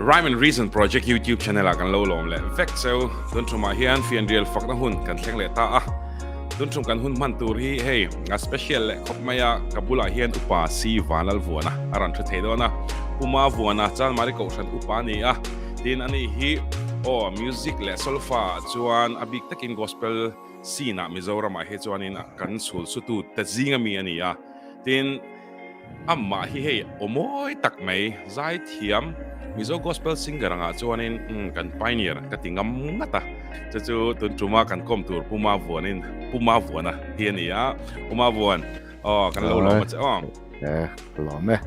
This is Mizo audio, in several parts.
Rhyme and Reason Project YouTube channel ah kan lo lawm leh vek cheu. Tun thumah hian fianrial fakna hun kan thleng leh ta a. Tun thum kan hun hman tur hi hei a special leh khawp mai a, ka bulah hian Upa Si Vanlalvuana a rawn thu thei dawn a. Puma Vuana Chanmari Kohhran Upa a ni a, tin ani hi aw music leh solfa ah chuan a bik takin gospel scene ah Mizoramah hi chuanin kan chhul sutu te zing ami a ni a, tin amah hi hei aw mawi tak mai zaithiam Mizo gospel singer angah chuanin kan pioneer ka ti ngam ngat a, chu chu tun tuma kan kawm tur Puma Vuanin Puma Vuana hi a ni a, Puma Vuan aw kan lo lawm a che aw. E ka lawm e.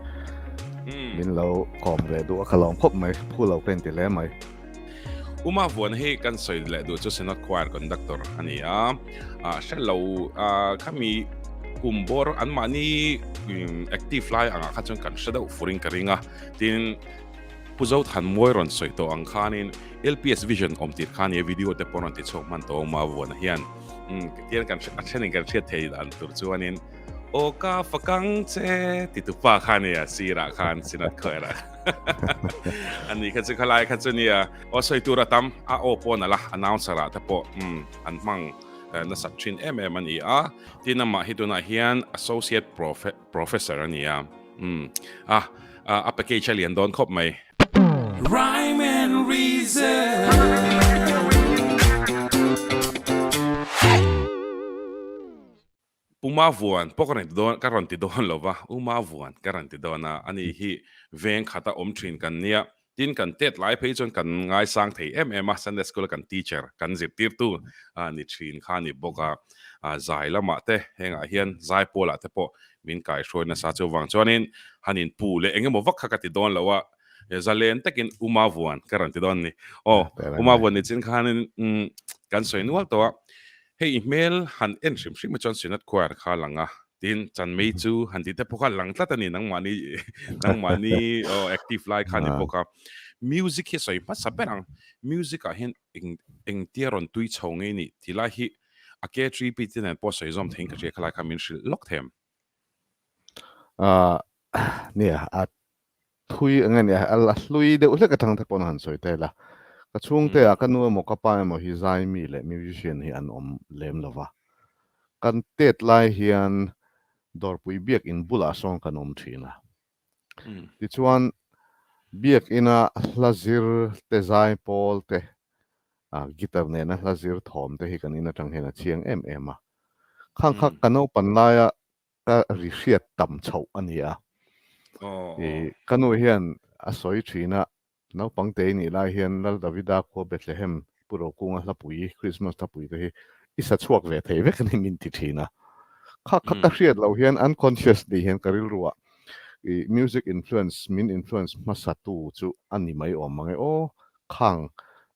Min lo kawm ve duh a ka lawm khawp mai, phu lo ka inti hle mai. Uma Vuan hi kan sawi leh duh chu Synod Choir Conductor a ni a, hre lo khami kum bawr anmahni active lai angah kha chuan kan hre deuh furin ka ring a, tin Pu Zothanmawi rawn sawi tawh ang khanin LPS Vision awm tir kha nia video te pawh rawn ti chhuak hman tawh Uma Vuana hian tian kan a thenin kan hriat thei dan tur chuanin Aw ka fakang che ti tu pa kha nia sirah khan Synod Choir ah ani kha chu khalai kha chu nia aw sawi tur a tam a aw pawh nala announcer ah te pawh an hmang nasat thin em em a ni a tin amah hi tunah hian associate professor a ni a a a package a lian dawn khawp mai. Rhyme and Reason. Puma Vuan pawh ka rawn ti dawn ka rawn ti dawn lo va, Uma Vuan ka rawn ti dawn a, ani hi veng khata awm thin kan nia, tin kan tet lai phei chuan kan ngaisang thei em em a, Sunday School a kan teacher kan zirtirtu ni thin kha a ni bawk a, zai lamah te hengah hian zai pawlah te pawh min kaihruai nasa chuvang chuanin han inpu leh engemaw vak kha ka ti dawn lo a, zalen takin Uma Vuan ka rawn ti dawn a ni. Aw, Uma Vuan ni chin khanin kan sawi nual tawh a, Hei i hmel han en hrim hrim hi chuan Synod Choir kha a lang a, tin Chanmei chu han tih te pawh kha a lang tlat a ni, nangmahni nangmahni aw active lai kha a ni bawk a. Music hi sawi hmasa ber ang, music ah hian eng engtia rawn tui chho ngei nih tih lai hi a KTP te nen pawh sawi zawm theiin ka hria khalai kha min hrilh lawk them. Ah nia a thui eng nge nia a hlui deuh hlek atang te pawh han sawi ta ila ka chhungte ah ka nu emaw ka pa emaw hi zai mi leh musician hi an awm lem lo va kan tet lai hian dawrpui biakin bulah sawn kan awm thin a tichuan biakina hla zir te zai pawl te guitar nena hla zir thawm te hi kan in atang hian a chiang em em a khang kha ka naupan laia ka ri hriat tam chhoh a ni a. I ka nu hian a sawi thin a, naupang te i nih lai hian Lal Davida khua Bethlehem Pu Rokunga hlapui, Christmas hlapui te hi i sa chhuak ve thei vek a ni min ti thin a. Kha kha ka hriat loh hian unconsciously hian ka rilruah i music influence min influence hmasa tu chu a ni mai awm mang e aw, khang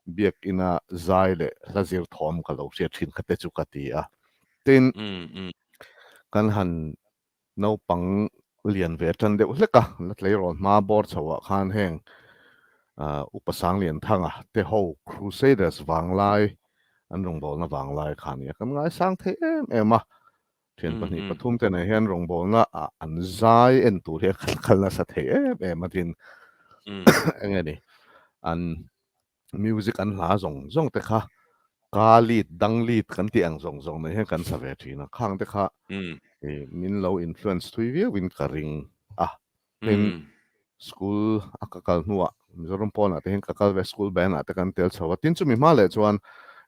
biakina zai leh hla zir thawm ka lo hriat thin kha te chu ka ti a. Tin, kan han naupang lian ve tan deuh hlek a, la tleirawl hma bawr chho ah khan heng Upa Sanglianthanga te ho Crusaders vanglai an rawngbawlna vanglai kha a ni a, kan ngaisang thei em em a, thian pahnih pathum te nen hian rawngbawlna ah an zai en tur hi a kal kal nasa thei em em a, tin eng nge ni an Music an hla zawng zawng te kha ka lead, dang lead kan tih ang zawng zawng nei hian kan sa ve thin a, khang te kha min lo influence thui viau in ka ring a. Tin, school a ka kal hnuah Mizoram pawnah te hian ka kal ve school band ah te kan tel chho a, tin chumi hma leh chuan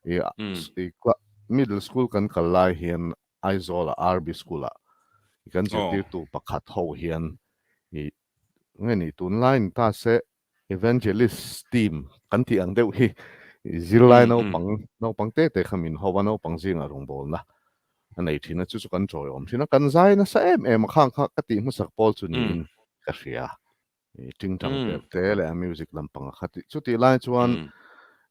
i middle school kan kal lai hian Aizawl ah RB school ah kan zirtirtu pakhat ho hian i nge ni tunlai ni ta se Evangelist team kan tih ang deuh hi zirlai naupang naupang te te kha min ho a, naupang zingah rawngbawlna a nei thin a, chu chu kan chawiawm thin a, kan zai nasa em em a, khang kha ka tih hmasak pawl chu niin ka hria. I tingtang per te leh a music lampang a kha tih chutih lai chuan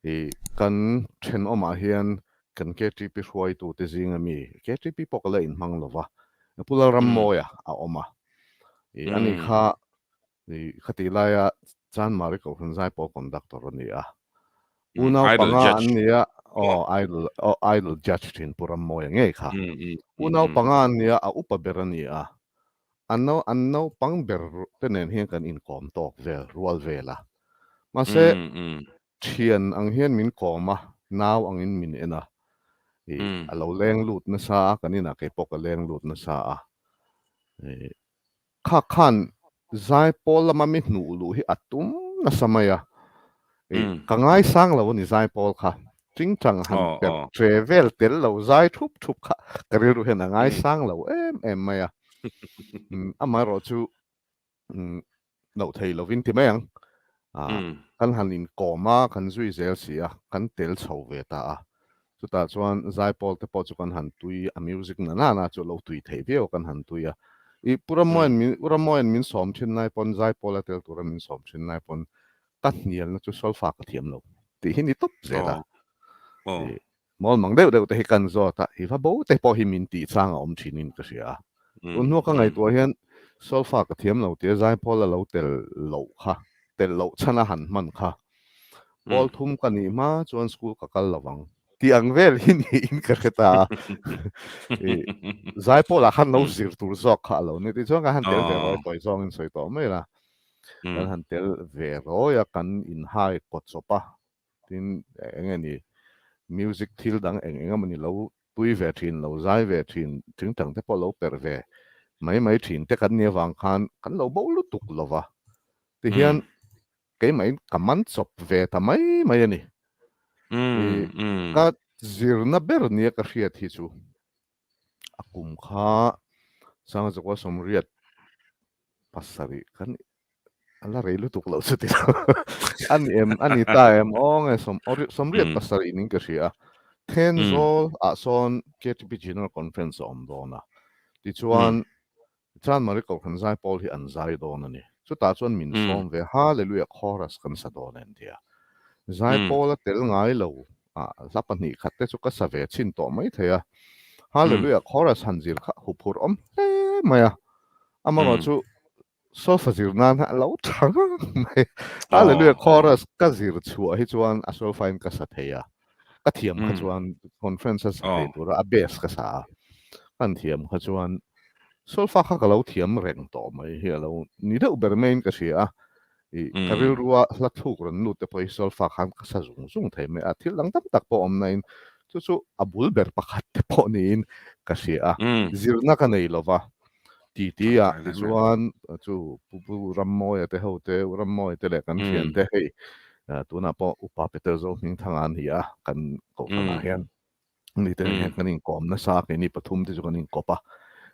i kan thenawmah hian kan KTP hruaitute zinga mi, KTP pawh ka la inhmang lova, Pu Lalrammawia a awm a, i ani kha I khati laia Chanmari Kohhran Zaipawl conductor a ni a. Unau panga an ni a, aw idol aw idol judge thin Pu Rammawia ngei kha. Unau panga an ni a, a upa ber a ni a. An nau an naupang ber te nen hian kan inkawm tawk vel rual vel a. Mahse, thian ang hian min kawm a, nau angin min en a, ih a lo leng lut nasa a, kan inah kei pawh ka leng lut nasa a. Ih kha khan zaipawl lama mi hnuh luh hi a tum nasa mai a, ih ka ngaisang lo a ni zaipawl kha, chingchang han perh tre vel tel lo zai thup thup kha ka rilru hian a ngaisang lo em em mai a. Amaherawh chu loh thei lovin ti mai ang. Kan han inkawm a, kan zui zel si a, kan tel chho ve ta a. Chutah chuan zaipawl te pawh chu kan han tui, a music na nana chu lo tui theih viau kan han tui a. I Pu Rammawia'n min, U Rammawia'n min sawm thin lai pawn, zaipawl a tel tura min sawm thin lai pawn, ka hnialna chu solfa ka thiam lo tih hi ni tawp zel a. I Mawl mang deuh deuh te hi kan zawt a, i va bo te pawh hi min tih chang a awm thinin ka hria a. Tun hnua ka ngaihtuah hian solfa ka thiam lo tia zaipawl a lo tel loh kha, tel loh chhan a han hman kha. Pawl thum ka nih hma chuan school ka kal lo vang tih ang vel hi niin ka hre ta a. I zaipawl ah khan lo zir tur zawk kha a lo ni. Tichuan kan han tel ve rawi tawi zawngin sawi tawh mai la. Kan han tel ve rawi a, kan inhai kawt chawp a. Tin, eng nge ni, music thil dang eng eng emawni lo tui ve thin, lo zai ve thin, thingtang te pawh lo perh ve mai mai thin te kan nih avang khan kan lo bo lutuk lo va. Tihian keimahin ka man chawp ve ta mai mai a ni. I ka zirna ber nia ka hriat hi chu a kum kha Sangzakua 87 kan a la rei lutuk loh chu tilo a ni em a ni ta em aw nge sawm 87 in ka hria a Thenzawl ah sawn KTP General Conference a awm dawn a tichuan Chanmari Kohhran Zaipawl hi an zai dawn a ni. Chutah chuan min sawm ve, Hallelujah chorus kan sa dawn em tia. Zaipawl a tel ngai lo a, hla 2 khat te chu ka sa ve chhin tawh mai thei a. Hallelujah chorus han zir kha huphurh awm hle mai a. Amaherawh chu solfa zir nan a lo tha ngang mai. Hallelujah chorus ka zir chhuah hi chuan a solfa in ka sa thei a. Ka thiam kha chuan conference a sa thei tura a base ka sa a. Kan thiam kha chuan solfa kha ka lo thiam reng tawh mai hi a lo ni deuh ber maiin ka hria a. I ka rilrua hla thluk rawn lut te pawh hi solfa khan ka sa zung zung thei mai a. Thil dang tam tak pawh awm nain chu chu a bul ber pakhat te pawh niin ka hria a. Zirna ka nei lova titi ah tichuan chu Pu Pu Rammawia te ho te, U Rammawia te leh kan thian te hei tunah pawh Upa Peter Zohmingthanga a ni a, kan kohhranah hian ni te hian kan inkawm nasa a, keini pathum te chu kan inkawp a.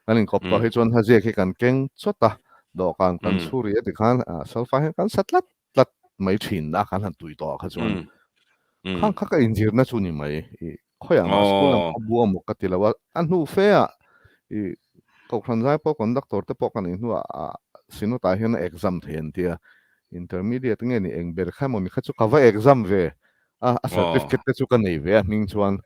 Kan inkawp tawh hi chuan hla ziak hi kan keng chawt a, dawhkan kan chhuri a tikhan solfa hian kan sa tlat tlat mai thin a, kan han tui tawh ah kha chuan khang kha ka inzirna chu ni mai. I khawiah mah school lam kha bu amaw ka ti lo a, a hnu fe ah i Kohhran zai pawh conductor te pawh ka nih hnuah ah Synod ah hian a exam thei an tia, intermediate nge ni eng ber kha emaw ni kha chu ka va exam ve a, a certificate te chu ka nei ve a hming chuan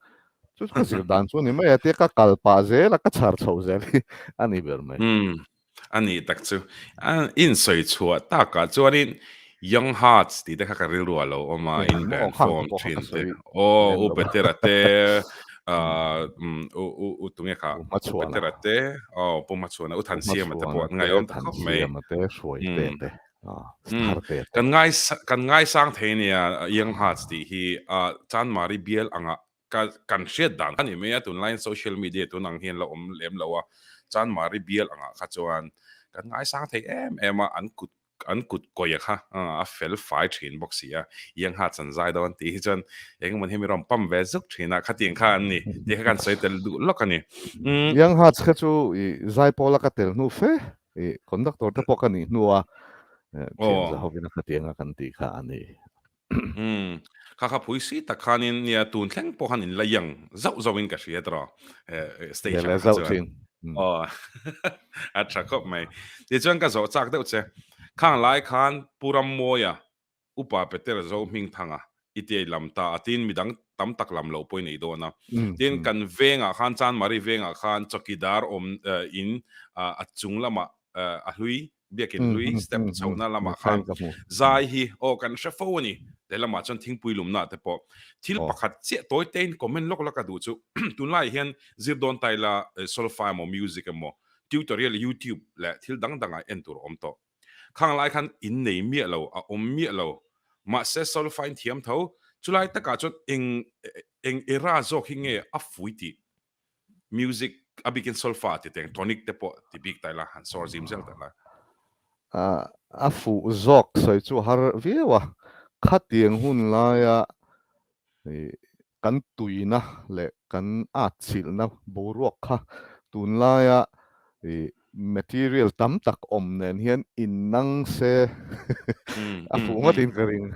chu chu ka zir dan chu a ni mai a tia ka kal pah zel a ka chhar chho zel hi a ni ber mai. A nih tak chu. A insawi chhuah takah chuanin Young Hearts tih te kha ka rilru a lo awm a, in band form thin te. Aw, U Petera te, U U U tunge kha? U Petera te, aw Pu Hmachhuana, U Thansiama te pawh an ngaihawm ta khawp mai. Kan ngai kan ngaisang thei ania Young Hearts tih hi Chanmari bial angah Ka kan hriat dan kha ni mai a, tunlaiin social media tun ang hian la awm lem lo a, Chanmari bial angah kha chuan kan ngaisang thei em em a, an kut an kut kawia kha a fel fai thin bawk si a, Iangha chan zai dawn tih hi chuan eng emaw hi mi rawn pump ve zuk thin a, khatiang kha an ni tih kha kan sawi tel duh lawk a ni. Iangha kha chu i zaipawl a ka tel hnu fe, i conductor te pawh ka nih hnu a, thian zahovin a khatiang a kan tih kha a ni. Umm, kha kha phui si tak khanin nia tun thleng pawh khan in la yang zauh zauhin ka hria tawh stage ah kha chuan. Aw, a tha khawp mai. Tichuan ka zawh chak deuh che, khang lai khan Pu Rammawia, Upa Peter Zohmingthanga i tiai lam ta a, tin midang tam tak lam loh pawh i nei dawn a. Tin kan vengah khan Chanmari vengah khan chawkidar awm in a chung lamah a hlui biakin hlui step chhohna lamah khan zai hi aw kan hre fo a ni lehlamah chuan thingpui lumna te pawh thil pakhat chiah tawi tein comment lawk lawk a duh chu tunlaiah hian zir dawn ta ila solfa emaw music emaw tutorial youtube leh thil dang dangah en tur a awm tawh khang lai khan in nei miah lo a awm miah lo. Mahse solfa in thiam tho. Chulai takah chuan eng eng era zawk hi nge a fui tih music a bikin solfa ti teng tonic te pawh ti bik ta ila han sawr zim zel ta ila. A fuh zawk sawi chu a har viau a, khatiang hun laia kan tuina leh kan atchilhna boruak kha tunlaia material tam tak awm nen hian innang se a fuh ngawtin ka ring.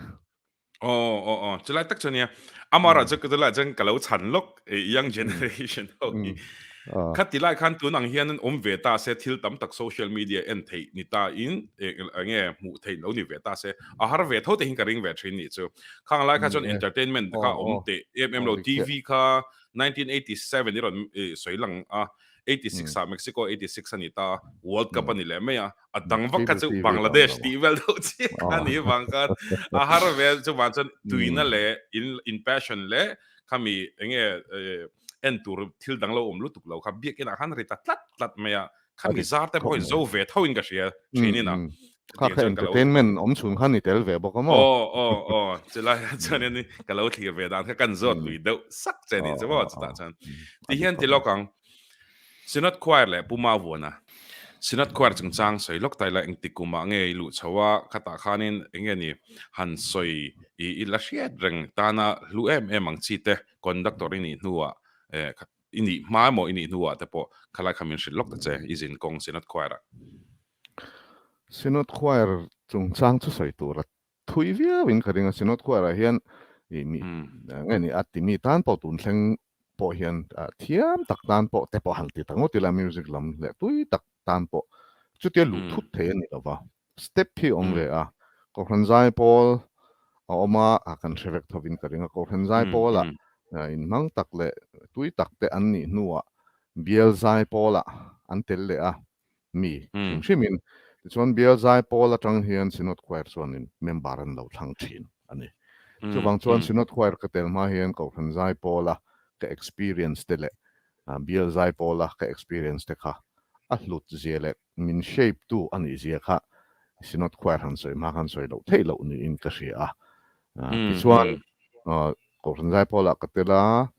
Aw aw aw chulai tak chu nia amara chu ka chulai chuan ka lo chhan lawk young generation ho hi kha ti lai khan tun ang hian an awm ve ta se thil tam tak social media en theih ni ta in enge hmuh theih lo ni ve ta se a har ve tho te hin ka ring ve thin ni chu khang lai kha chuan entertainment kha awm teh em em lo TV kha 1987 i rawn sawi lang a 86 ah Mexico 86 a ni ta World Cup a ni leh mai a a dang vak kha chu Bangladesh tih vel deuh chiah a nih vang khan a har ve chu vang chuan tuina leh in in passion leh khami enge en tur thil dang lo awm lutuk lo kha biakin ah khan ri ta tlat tlat mai a khami zar te pawhin zo ve tho in ka hria thin in a kha kha entertainment awm chhun khan i tel ve bawk a maw aw aw aw chulai ah chuan in ka lo thlir ve dan kha kan zawt lui deuh sak che ni chu maw chutah chuan ti hian ti lawk ang Synod Choir leh Pu Mavuana Synod Choir chungchang sawi lawk ta ila engtik kumah nge i luh chho a khatah khanin enge ni han sawi i i la hriat reng tana hlu em em ang chi te conductor i nih hnuah eh i nih hma emaw i nih hnuah te pawh khalai kha min hrilh lawk ta che i zin kawng Synod Choir ah. Synod Choir chungchang chu sawi tur a thui viau in ka ring a, Synod Choir ah hian i mi nge ni a ti mi tan pawh tun thleng pawh hian thiam tak tan pawh te pawh han ti ta ngawt ila music lam leh tui tak tan pawh chutia luh thut thei a ni lo va, step hi a awm ve a, Kohhran Zaipawl a awm a, a kan hre vek tho in ka ring a, Kohhran Zaipawl ah inhmang tak leh tui tak te an nih hnuah Bial Zaipawl ah an tel leh a, mi hrim hrimin. Tichuan Bial Zaipawl atang hian Synod Choir chuanin member an lo thlang thin a ni. Chuvang chuan Synod Choir ka tel hma hian Kohhran Zaipawla ka experience te leh Bial Zaipawla ka experience te kha a hlut zia leh min shape tu a nih zia kha Synod Choir han sawi hma khan sawi loh theih loh niin ka hria a. Tichuan Kohhran Zaipawlah ka tel a,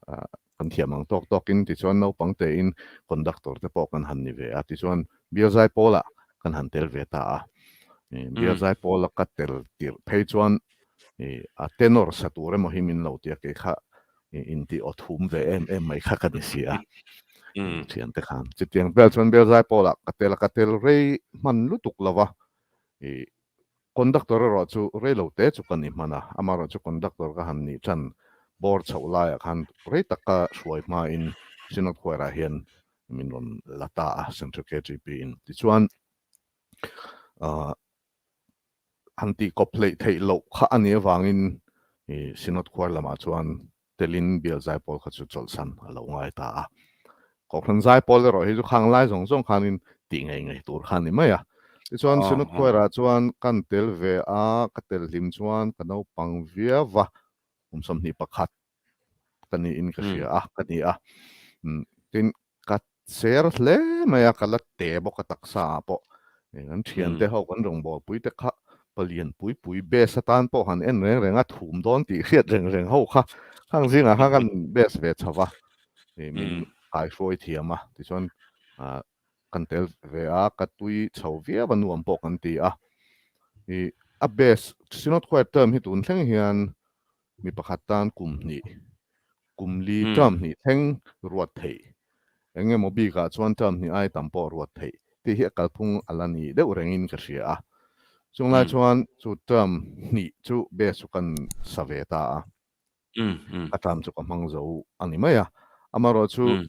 Kan thiam ang tawk tawkin tichuan naupang tein conductor te pawh kan han ni ve a, tichuan Bial Zaipawlah kan han tel ve ta a. Bial Zaipawla ka tel tirh phei chuan a tenor sa tur emaw hi min lo ti a, kei kha intih aw thum ve em em mai kha ka ni si a, thiante khan. Chutiang vel chuan Bial Zaipawlah ka tel a, ka tel rei hman lutuk lo va, Conductor erawh chu rei lo te chu ka ni hman a, amaherawh chu conductor ka han nih tan bawr chhoh laiah khan rei tak ka hruai hmain Synod Choir-ah hian min rawn la ta a, Central KTP in. Tichuan, han tih kawp hleih theih loh kha a nih avangin Synod Choir lamah chuan telin Bial Zaipawl kha chu chawlhsan a lo ngai ta a. Kohhran Zaipawl erawh hi chu khang lai zawng zawng khanin tih ngei ngei tur kha a ni mai a. Tichuan Synod Choir-ah chuan kan tel ve a, ka tel hlim chuan ka naupang viau va, kum 21 ka niin ka hria a, ka ni a. Tin, Ka cher hle mai a, ka la te bawk a taksa ah pawh. Kan thiante ho kan rawngbawlpui te kha palian pui pui base atan pawh han en reng reng a, thum dawn tih hriat reng reng ho kha khang zingah khan kan base ve chho va, min kaihruai thiam a, tichuan kan tel ve a, ka tui chho viau a nuam pawh kan ti a. A base Synod Choir term hi tun thleng hian mi pakhat tan kum hnih, kum li term hnih thleng ruat theih, eng emaw bikah chuan term hnih ai tam pawh ruat theih tih hi a kalphung a la ni deuh rengin ka hria a. Chunglai chuan chu term hnih chu base chu kan sa ve ta a, ka term chu ka hmang zo a ni mai a. Amaherawhchu chu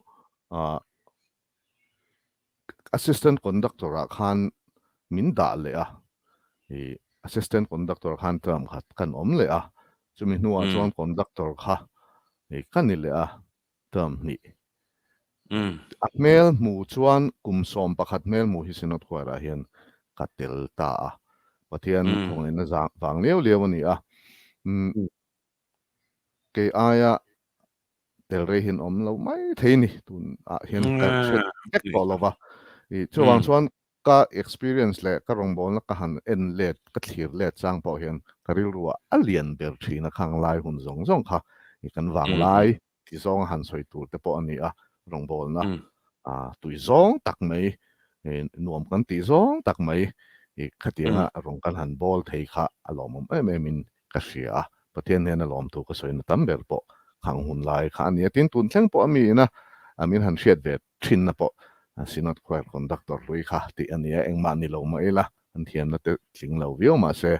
Assistant Conductor ah khan min dah leh a, i Assistant Conductor khan term khat kan awm leh a, chumi hnuah chuan Conductor kha i ka ni leh a term hnih. A hmel hmu chuan kum 11 hmel hmu hi Synod Choir ah hian ka tel ta a, Pathian khawngaihna vang liau liau a ni a. Kei aia tel rei hian awm lo mai thei ni tun ah hian ka hriat vek tawh lo va. I chuvang chuan ka experience leh ka rawngbawlna ka han en let, ka thlir let chang pawh hian ka rilruah a lian ber thin a khang lai hun zawng zawng kha i kan vanglai ti zawnga han sawi tur te pawh a ni a, rawngbawlna tui zawng tak mai, nuam kan tih zawng tak mai i khatianga rawng kan han bawl thei kha a lawmawm em em in ka hria a, Pathian hian a lawmthu ka sawina tam ber pawh khang hun lai kha a ni a, tin tun thleng pawh a mi ina min han hriat ve thinna pawh Synod Choir Conductor hlui kha tih a ni a, engmah ni lo mah ila an thiamna te tling lo viau mah se,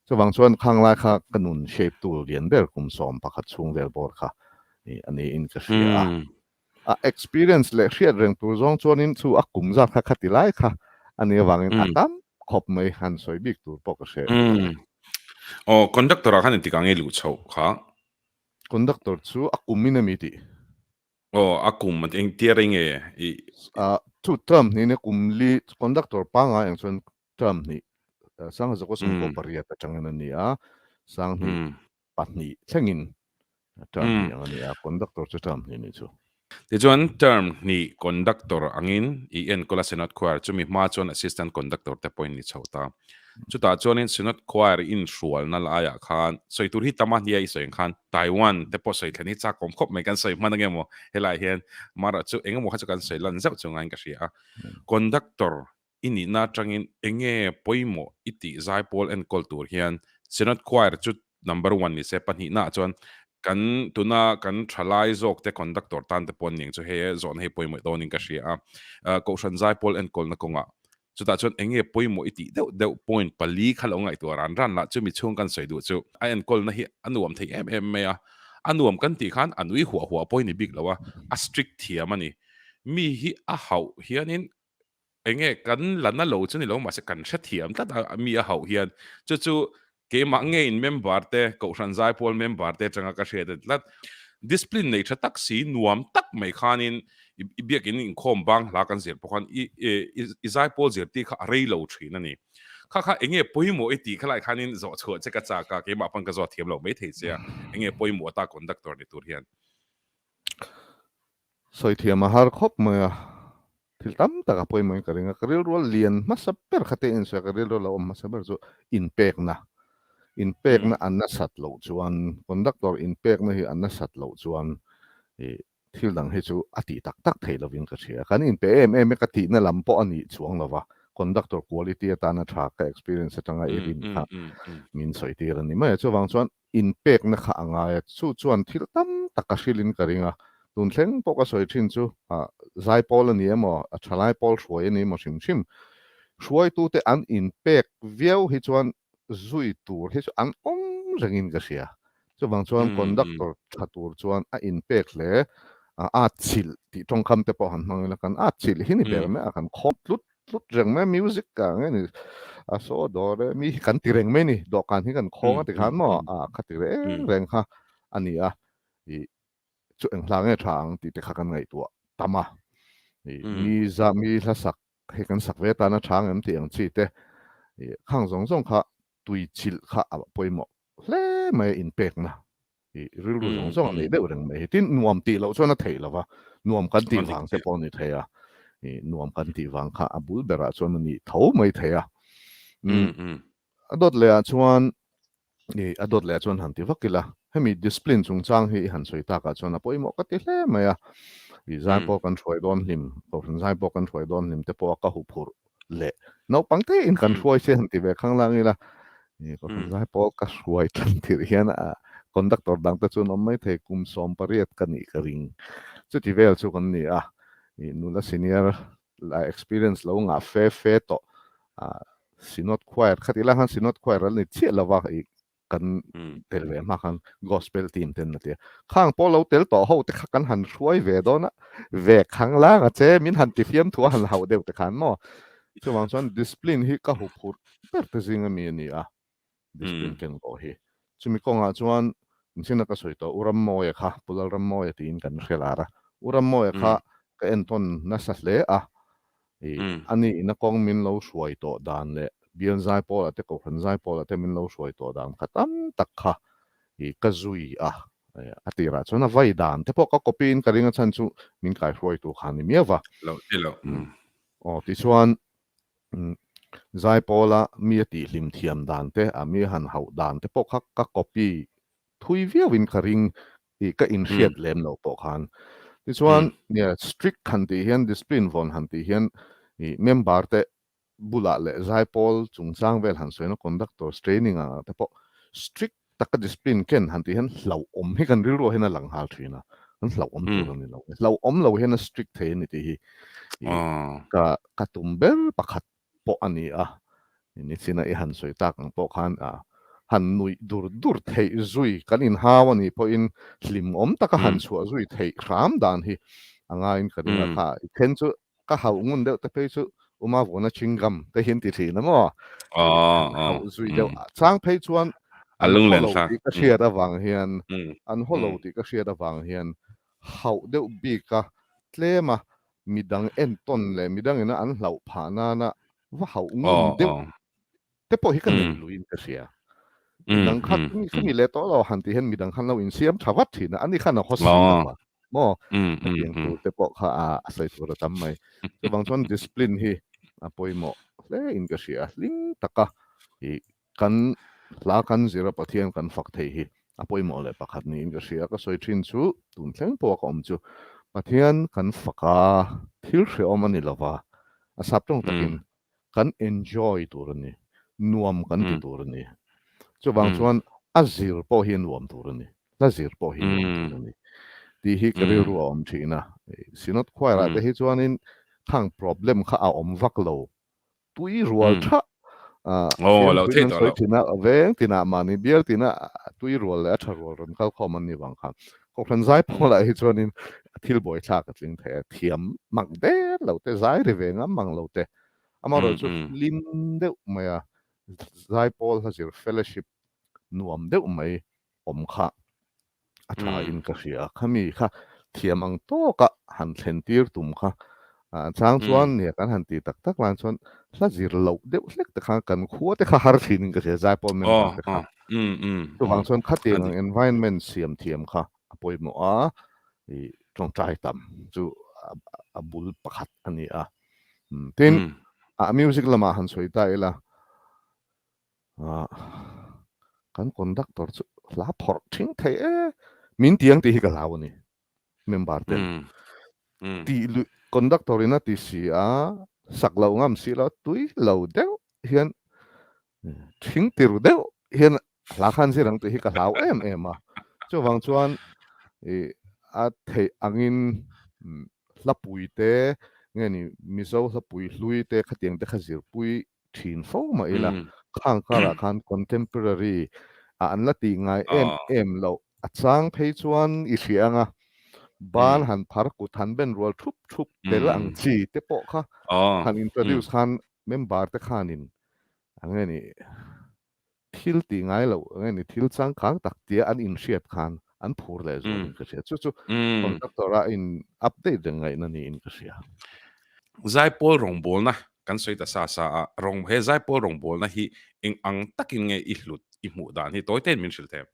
chuvang chuan khang lai kha ka nun shape tu lian ber kum 11 chhung vel bawr kha a niin ka hria a. A experience leh hriat reng tur zawng chuanin chu a kum zat kha khati lai kha a nih avangin a tam khawp mai han sawi bik tur pawh ka hre lo. Aw, conductor ah khan engtik ah nge luh chhoh kha? Conductor chu a kum in a mi tih? Aw, a kum engtia rei nge i? Chu term hnih nia kum li conductor pangngai ang chuan term hnih 1998 atangin a ni a, 2002 thlengin term hnih ang a ni a, conductor chu term hnih nih chu. Tichuan term hnih conductor angin i enkawl a Synod Choir chumi hma chuan assistant conductor te pawhin ni chho ta. Chutah chuanin Synod Choir inhrualna laiah khan sawi tur hi tam a nia i sawi ang khan Taiwan te pawh sawi thlen hi chak awm khawp mai kan sawi hman ange maw helaiah hian mara chu engemaw kha chu kan sawi lan zeuh chu ngaiin ka hria a. Conductor i nihna atangin enge pawimawh i tih zaipawl enkawl tur hian Synod Choir chu number one ni se pahnihna ah chuan kan tuna kan thalai zawk te conductor tan te pawh an niang chu hei zawhna hi pawimawh dawnin ka hria a Kohhran zaipawl enkawlna kawngah chutah chuan enge pawimawh i tih deuh deuh point pali kha lo ngaihtuah ran ran lah chu mi chhung kan sawi duh chu a enkawlna hi a nuam thei em em mai a a nuam kan tih khan a nui huah huah pawh i ni bik lo a a strict thiam a ni mi hi a hauh hianin Enge kan la na lo chu ni lo mahse kan hrethiam tlat a mi a hauh hian chu chu keimah nge in member te Kohhran Zaipawl member te atanga ka hriat a ni tlat. Discipline nei tha tak si nuam tak mai khanin i biakin inkhawm bang hla kan zir pawh khan i i zaipawl zirtir kha a rei lo thin a ni. Kha kha enge pawimawh i tih khalai khanin zawh chhuah che ka chak a keimah pawn ka zawt thiam lo maithei che a enge pawimawh ta conductor ni tur hian. Sawi thiam a har khawp mai a, thil tam tak a pawimawhin ka ring a, ka rilrual lian hmasa ber kha te insawi a, ka rilrual lo awm hmasa ber chu inpekna, inpekna a nasat loh chuan, conductor inpekna hi a nasat loh chuan ih thil dang hi chu a tih tak tak theih lovin ka hria, kan inpe em em e ka tihna lam pawh a nih chuang lova, conductor quality atana tha ka experience atanga i rin kha min sawi tir a ni mai a, chuvang chuan inpekna kha a ngai a, chu chuan thil tam tak a hrilhin ka ring a, tun thleng pawh ka sawi thin chu zaipawl a ni emaw, a thalai pawl hruai a ni emaw hrim hrim, hruaitute an inpek viau hi chuan zui tur hi chu an awm rengin ka hria, chuvang chuan conductor tha tur chuan a inpek hle, a atchilh tih tawngkam te pawh han hmang ila, kan atchilh hi ni ber mai a, kan khawm tlut tlut reng mai music ka nge ni a so do re mi hi kan ti reng mai ni dawhkan hi kan khawng a ti khan maw a kha ti reng reng kha a ni a i chu eng hla nge tha ang tih te kha kan ngaihtuah tam a i mi za mi hla sak hei kan sak ve tana tha ang em tih ang chi te i khang zawng zawng kha tui chilh kha a pawimawh hle mai a inpekna i rilru zawng zawng a nei deuh reng mai hi. Tin, nuam tih loh chuan a theih lo va, nuam kan tih vang te pawh a ni thei a, i nuam kan tih vang kha a bul berah chuan a nih tho mai thei a. A dawt lehah chuan, i a dawt lehah chuan han ti vak ila, hemi discipline chungchang hi i han sawi takah chuan a pawimawh ka ti hle mai a. I zai pawh kan hruai dawn hlim, kohhran zai pawh kan hruai dawn hlim te pawh a ka huphurh leh naupang te in kan hruai se han ti ve khang lang ila i kohhran zai pawh ka hruai tan tirh hian a conductor dang te chu an awm mai thei kum 18 ka nih ka ring chuti vel chu kan ni a i nula senior la experience lo ngah fe fe tawh a synod choir khatih lai khan synod choir an ni chiah lova i kan tel ve hma khan gospel team ten a tia khang pawh lo tel tawh ho te kha kan han hruai ve dawn a ve khang lang a che min han ti fiam thu a han hauh deuh te khan maw chuvang chuan discipline hi ka huphurh ber te zing ami a ni a discipline keng tawh hi chumi kawngah chuan inchhina ka sawi tawh U Rammawia kha Pu Lalrammawia tiin kan hre lar a U Rammawia kha ka entawn nasa hle a I ani ina kawng min lo hruai tawh dan leh Bial Zaipawlah te Kohhran Zaipawlah te min lo hruai tawh dan kha tam tak kha i ka zui a, a tirah chuan a vai dan te pawh ka copy in ka ring a chhan chu min kaihruaitu kha a ni miau va. Lo ti lo. Aw tichuan. Zaipawla mi a tihhlim thiam dan te, a mi han hauh dan te pawh kha ka copy thui viauin ka ring tih ka inhriat lem lo pawh khan. Tichuan, strict han tih hian, discipline vawn han tih hian member te bulah leh zaipawl chungchang vel han sawina conductors training ah te pawh strict taka discipline ken han tih hian hlauhawm hi kan rilruah hian a lang nghal thin a, kan hlauhawm tur a ni lo. Hlauhawm lo hian a strict thei a ni tih hi ka ka tum ber pakhat pawh a ni a, nichina i han sawi tak ang pawh khan han nuih dur dur theih zui kan inhau a nih pawhin hlimawm taka han chhuah zui theih hram dan hi a ngaiin ka ring a kha i then chu Ka hauh ngun deuh te phei chu Uma vuna chingam te hi an ti thin a maw? Hauh zui deuh chang phei chuan an haw lo tih ka hriat avang hian an haw lo tih ka hriat avang hian hauh deuh bik a tlem a midang entawn leh midang ina an hlauh phah nana va hauh ngun deuh te pawh hi ka nei luiin ka hria. Midang kha khami leh tawh lo han tih hian midang khan lo insiam tha vat thin a, ani khan a haw si lo a maw? Hetiang tur te pawh kha a sawi tur a tam mai. Chuvang chuan discipline hi a pawimawh hle in ka hria. Hlim taka i kan hla kan zir a Pathian kan fak thei hi a pawimawh leh pakhat niin ka hria. Ka sawi thin chu tun thleng pawha ka awm chu Pathian kan fak a, thil hrehawm a ni lova, a sap tawng takin kan enjoy tur a ni, nuam kan ti tur a ni. Chuvang chuan a zir pawh hi a nuam tur a ni, hla zir pawh hi a nuam tur a ni tih hi ka rilru a awm thin a. Synod Choir ah te hi chuanin khang problem kha a awm vak lo, tui rual tha fiamthuin an sawi thin a, veng tinah mahni bial tina tui rual leh a tha rual rawn kal khawm an nih vang khan Kohhran zai pawlah hi chuanin thil buaithlak a tling thei a, thiam mak der lo te, zai ri ve ngam mang lo te, amaherawhchu hlim deuh mai a, zai pawl hla zir fellowship nuam deuh mai awm kha a tha in ka hria. Khami kha thiam ang tawka han thlen tir tum kha chang chuan nia kan han ti tak tak lai chuan hla zir loh deuh hlek te khan kan khua te kha har thin in ka hria zai pawl member te kha. Chuvang chuan khatiang ang environment siam thiam kha a pawimawh a, i tawngtai tam chu a bul pakhat a ni a. Tin, a music lamah han sawi ta ila, kan conductor chu hla phawrh thing thei e, min tiang tih hi ka hlau a ni. Member ten tih luih conductor in a ti si a, sak loh ngam si lo, tui lo deuh hian thing tir deuh hian hla khan zir ang tih hi ka hlau em em a. Chuvang chuan i a theih angin hlapui te nge ni Mizo hlapui hlui te khatiang te kha zirpui thin fo mah ila khang karah khan contemporary ah an la tih ngai em em loh a chang phei chuan i hria anga ban han phar kut han ben rual thup thup tel ang chi te pawh kha han introduce khan member te khanin ang nge ni thil tih ngai loh ang nge ni thil changkang tak tia an inhriat khan an phur leh zual in ka hria. Chu chu conductor a in update reng ngaihna niin ka hria. Zaipawl rawngbawlna kan sawi ta sa sa a, rawng he Zaipawl rawngbawlna hi eng ang takin nge i hlut i hmuh dan hi tawi tein min hrilh thei em?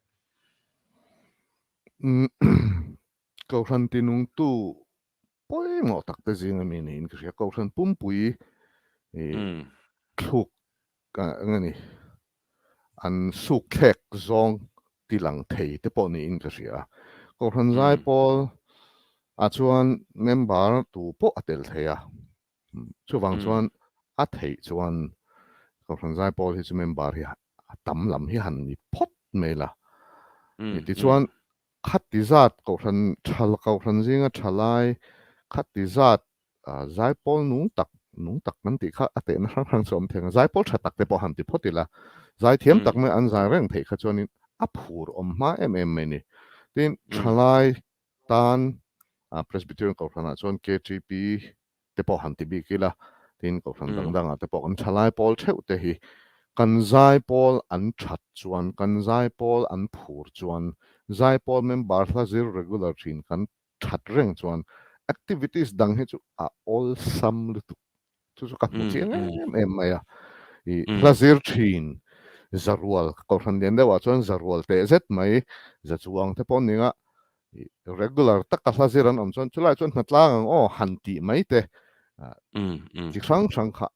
Kohhran tinungtu pawimawh tak te zing ami niin ka hria. Kohhran pumpui thluk eng a ni, an suk thlek zawng ti lang thei te pawh niin ka hria. Kohhran zaipawl ah chuan member tu pawh a tel thei a, chuvang chuan a theih chuan Kohhran zaipawl hi chu member hi a tam lam hi han ni phawt mai la. Tichuan Khati zat kohhran tha kohhran zinga tha lai khati zat zaipawl nung tak nung tak kan tih kha a tehna hrang hrang chu a awm thei ang. Zaipawl tha tak te pawh han ti phawt ila, zaithiam tak mai an zai reng theih kha chuanin a phur awm hma em em mai ni. Tin, thalai tan Presbyterian kohhranah chuan KTP te pawh han ti bik ila, tin kohhran dang dangah te pawh kan thalai pawl theuh te hi kan zaipawl an that chuan, kan zaipawl an phur chuan, zaipawl member hla zir regular thin kan that reng chuan activities dang hi chu a awlsam lutuk. Chu chu ka hmu chiang em em mai a. I hla zir thin zarual, kohhran lian deuhah chuan zarual teh zet mai, zachuang te pawh ning a, regular taka hla zir an awm chuan chulai chuan hnatlang ang aw han tih mai te chi hrang hrang kha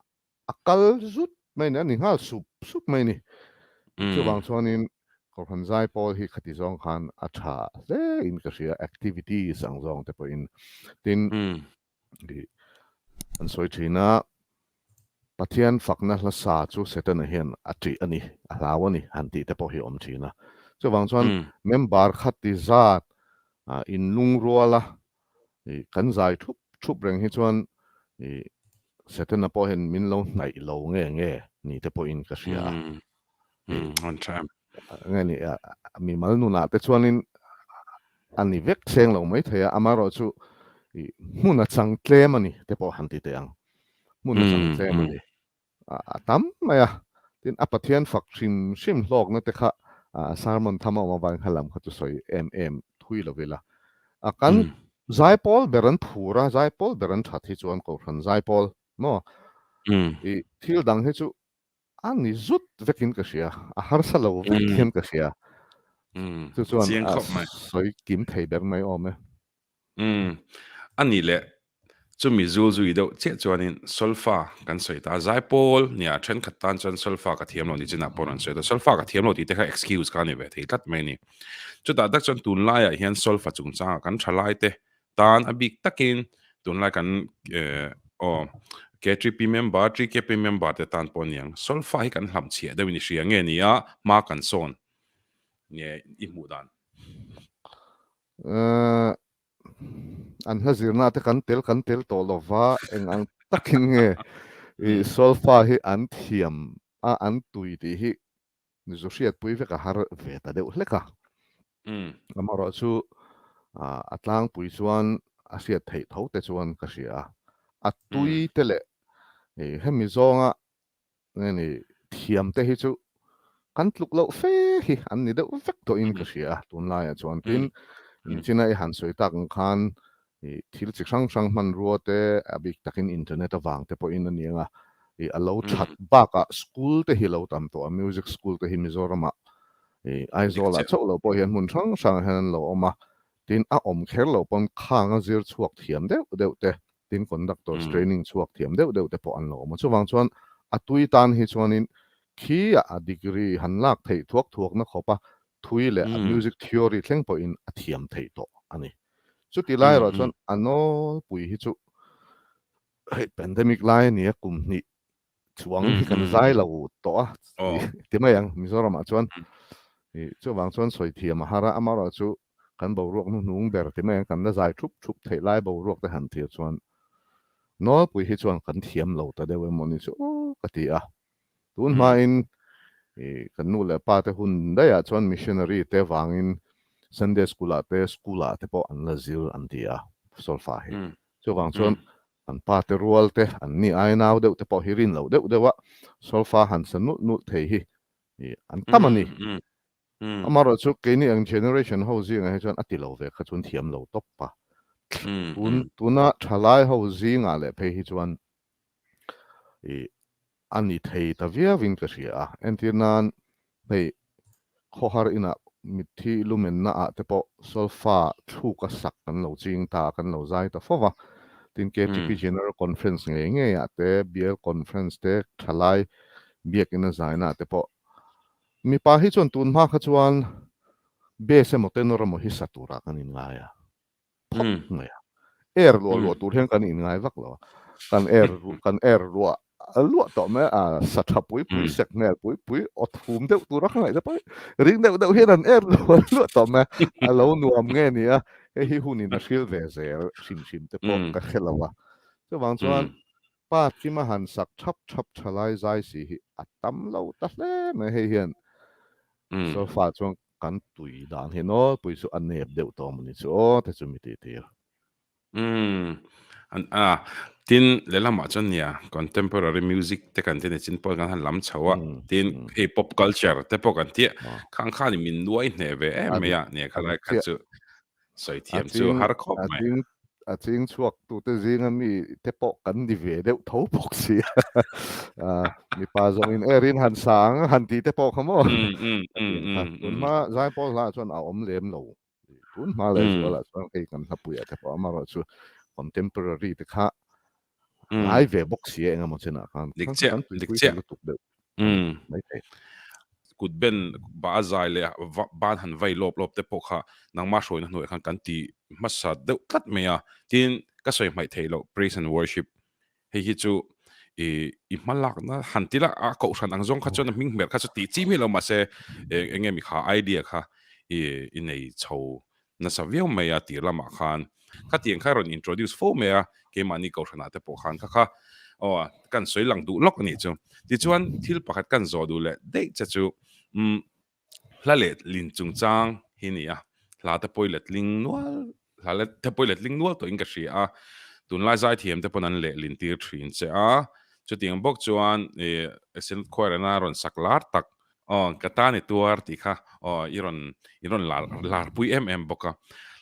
a kal zut mai a ni, a ni nghal sup sup mai a ni. Chuvang chuanin Kohhran Zaipawl hi khati zawng khan a tha hle in ka hria, activities ang zawng te pawhin. Tin, an sawi thin a, Pathian fakna hla sa chu Setana hian a ṭih a ni, a hlau a ni han tih te pawh hi a awm thin a. Chuvang chuan member khati zat inlungruala kan zai thup thup reng hi chuan Setana pawh hian min lo hnaih lo nge nge ni te pawhin ka hria a. Nge ni mimal nunah te chuanin a ni vek seng lo mai thei a, amaherawhchu hmun a chang tlem a ni te pawh han ti teh ang. Hmun a chang tlem a ni. A tam mai a, tin a Pathian fak hrim hrim hlawkna te kha sermon tham a awm avangin kha lam kha chu sawi em em thui lo ila. Kan zaipawl ber an phur a, zaipawl ber an that hi chuan Kohhran zaipawl maw? I thil dang hi chu a ni zut vekin ka hria, a harsa lo vek hian ka hria. Chu chuan a sawi kim thei ber mai awm e. Umm, a nih leh chumi zul zui deuh chiah chuanin solfa kan sawi ta a, zaipawl nia thenkhat tan chuan solfa ka thiam lo ni chinah pawh rawn sawi ta, solfa ka thiam lo tih te kha excuse kha a ni ve thei tlat mai a ni. Chutah tak chuan tunlaiah hian solfa chungchangah kan thalai te tan a bik takin tunlai kan eh aw KTP member, TKP member te tan pawh a niang, solfa hi kan hlamchhiah deuhin i hria nge nia hma kan sawn nge i hmuh dan? An hla zirna te kan tel kan tel tawh lo va, eng ang takin nge i solfa hi an thiam a an tui tih hi zu hriatpui vek a har ve ta deuh hlek a. Amaherawh chu a tlangpui chuan a hriat theih tho te chuan ka hria a, a tui te leh hemi zawnga Nge ni, thiam te hi chu kan tluk loh fe hi an ni deuh vek tawhin ka hria a, tunlaiah chuan. Tin, inchina i han sawi tak ang khan i thil chi hrang hrang hmanrua te, a bik takin internet avang te pawhin a ni ang a, i a lo that bakah school te hi lo tam tawh a, music school te hi Mizoramah i Aizawlah chauh lo pawh hian hmun hrang hrangah hian an lo awm a, tin a awm kher lo pawn khang a zir chhuak thiam deuh deuh te tin conductors training chhuak thiam deuh deuh te pawh an lo awm a, chuvang chuan a tui tan hi chuanin khi a degree han lak theih thuak thuak na khawp a thui leh a music theory thleng pawhin a thiam theih tawh a ni. Chuti lai erawh chuan a nawlpui hi chu hei pandemic lai a ni a, kum hnih chuang hi kan zai lo tawh a ti mai ang Mizoramah chuan chuvang chuan sawi thiam a har a, amaherawhchu kan boruak hnuhnung ber ti mai ang kan la zai thup thup theih lai boruak te han tir chuan nawlpui hi chuan kan thiam lo ta deuh emaw ni chu aw ka ti a, tun hmain kan nu leh pa te hun daihah chuan missionary te vangin Sunday school ah te school ah te pawh an la zir an ti a solfa hi chuvang chuan An pa te rual te, an ni ai nau deuh te pawh hi rin loh deuh deuh a, solfa han sa nulh nulh thei hi an tam a ni. Amaherawh chu keini ang generation ho zingah hi chuan a ti lo ve kha chuan thiam lo tawp a. Tun tuna thalai ho zingah leh phei hi chuan i a ni thei ta viauin ka hria a. Entir nan hei khawhar inah mitthi lumenna ah te pawh solfa thluk a sak kan lo ching ta a, kan lo zai ta fo va. Tin KTP General Conference ngei ngei ah te, Bial Conference te, thalai biakina zaina ah te pawh mipa hi chuan tun hma kha chuan bass emaw tenor emaw hi sa turah kan inngai a. phawt mai a. Air luah luah tur hian kan inngai vak lo a. Kan air kan air luah luah tawh mai a, sa tha pui pui sek hmel pui pui aw thum deuh tura ka ngaih te pawh hi ring deuh deuh hian an air luah luah tawh mai a. A lo nuam nge ni a, hei hi hunin a hril ve zel hrim hrim te pawh ka hre lo a. Chuvang chuan pa Kima han sak thap thap thalai zai si hi a tam lo ta hle mai hei hian solfa chuan Kan tui dan hi nawlpui chu a nep deuh tawh maw ni chu aw te chu mi tih tir. Umm an a tin lehlamah chuan nia contemporary music te kan ti ni chin pawh kan han lam chho a tin hei pop culture te pawh kan tia khang khan in min nuai hneh ve em mai a nia khalai kha chu Sawi thiam chu har khawp mai. A ching chhuak tute zinga mi te pawh kan ni ve deuh tho bawk si a. Mipa zawngin e rin han sang han tih te pawh kha maw. Tun hma Zaipawl hla chuan a awm lem lo. Tun hma leh zualah chuan hei kan hlapuiah te pawh amaherawhchu contemporary te kha. ngai ve bawk si a engemaw chinah khan. Dik chiah, dik chiah. Lutuk deuh maithei. Kut ben ba a zai leh ban han vai lawp lawp te pawh kha nangmah hruaina hnuaiah khan kan ti hmasa deuh tlat mai a. Tin, ka sawi hmaih theih loh praise and worship hei hi chu i i hma lakna han ti la a kohhran ang zawng kha chuan a hming hmer kha chu tih chi miah lo mahse eng nge mi kha idea kha i i nei chho nasa viau mai a tir lamah khan khatiang kha rawn introduce fo mai a keimahni kohhranah te pawh khan kha kha aw kan sawi lang duh lawk a nih chu tichuan thil pakhat kan zawh duh leh daih che chu umm Hla leh lin chungchang hi a ni a, hla te pawh i letling nual, hla let te pawh i letling nual tawhin ka hria a, tunlai zaithiam te pawn an lehlin tir thin che a, chutiang bawk chuan ih Synod Choir ina rawn sak lar tak aw ka tan i tuar tih kha aw i rawn i rawn lar larpui em em bawk a,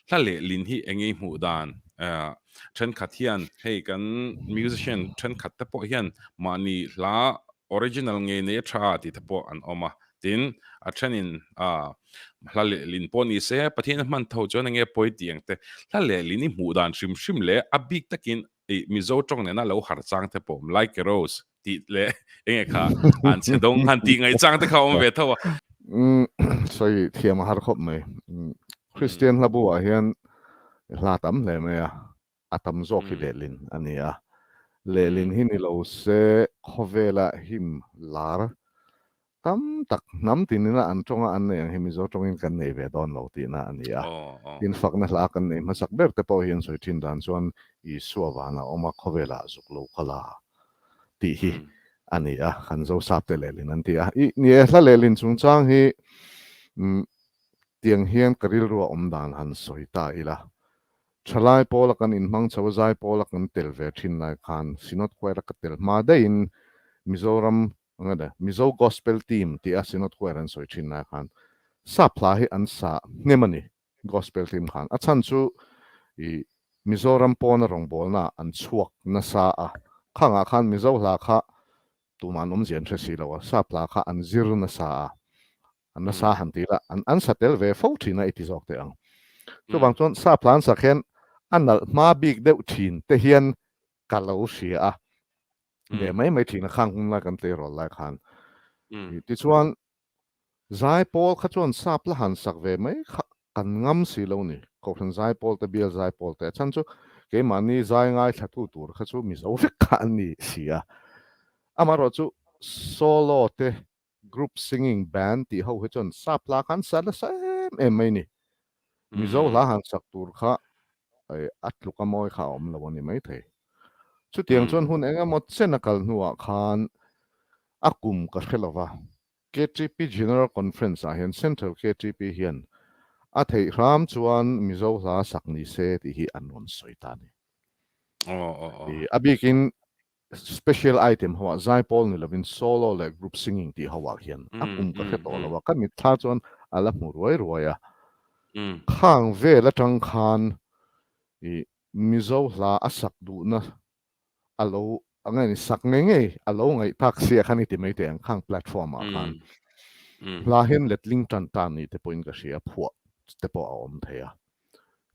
hla lehlin hi eng nge i hmuh dan eh thenkhat hian hei kan musician thenkhat te pawh hian mahni hla original ngei nei a tha tih te pawh an awm a. Tin, a thenin a hla lehlin pawh ni se, Pathian a hman tho chuan enge pawi tih ang te, hla lehlin i hmuh dan hrim hrim leh a bik takin ih Mizo tawng nena lo har chang te pawh awm, like a rose tih leh enge kha an chhe dawng han tih ngaih chang te kha awm ve tho a. Umm sawi thiam a har khawp mai. Kristian hla bu ah hian hla tam hle mai a, a tam zawk hi lehlin a ni a. Lehlin hi ni lo se khawvela him lar tam tak hnam tinina an tawnga an nei ang hi Mizo tawngin kan nei ve dawn lo tihna a ni a. Tin, fakna hla kan nei hmasak ber te pawh hi an sawi thin dan chuan Isua vana awm a khawvelah zuk lo kal a tih hi a ni a, kan Zosap te lehlin an ti a. I ni e, hla lehlin chungchang hi tiang hian ka rilrua awm dan han sawi ta ila. Thalai pawla kan inhmang chho a, zai pawla kan tel ve thin lai khan Synod Choir a ka tel hma daihin Mizoram eng Mizo Gospel Team tih a Synod Choir an sawi thin lai khan sap hla hi an sa hnem a ni Gospel Team khan. A chhan chu i Mizoram pawna rawngbawlna an chhuak nasa a, khangah khan Mizo hla kha tumah an awmzia an hre si lo a, sap hla kha an zir nasa a, An nasa han ti la, an an sa tel ve fo thin a i ti zawk teh ang. Chuvang chuan sap hla an sak hian a nalh hma bik deuh thin te hian ka lo hria a, ve mai mai thin a khang hun lai kan tleirawl lai khan. Tichuan zaipawl kha chuan sap la han sak ve mai kha kan ngam si lo ni. Kohhran zaipawl te, bial zaipawl te, a chhan chu keimahni zai ngaithlatu tur kha chu Mizo vek kha an ni si a. Amaherawhchu solo te Group singing band tih ho hi chuan sap hla kha an sa nasa em em mai ni. Mizo hla han sak tur kha a tluk a mawi kha a awm lo a ni maithei. Chutiang chuan hun eng emaw chen a kal hnuah khan a kum ka hre lo va, KTP General Conference ah hian Central KTP hian a theih hram chuan Mizo hla sak ni se tih hi an rawn sawi ta a ni. A bikin Special item ho ah zaipawl ni lovin solo leh group singing tih ho ah hian a kum ka hre tawh lo a, ka mitthla chuan a la hmu ruai ruai a. Khang vel atang khan i Mizo hla a sak duhna a lo a nge ni sak ngei ngei a lo ngaih tak sia khan i ti mai teh ang khang platform ah khan hla hian letling tan tan ni te pawhin ka hria phuah te pawh a awm thei a.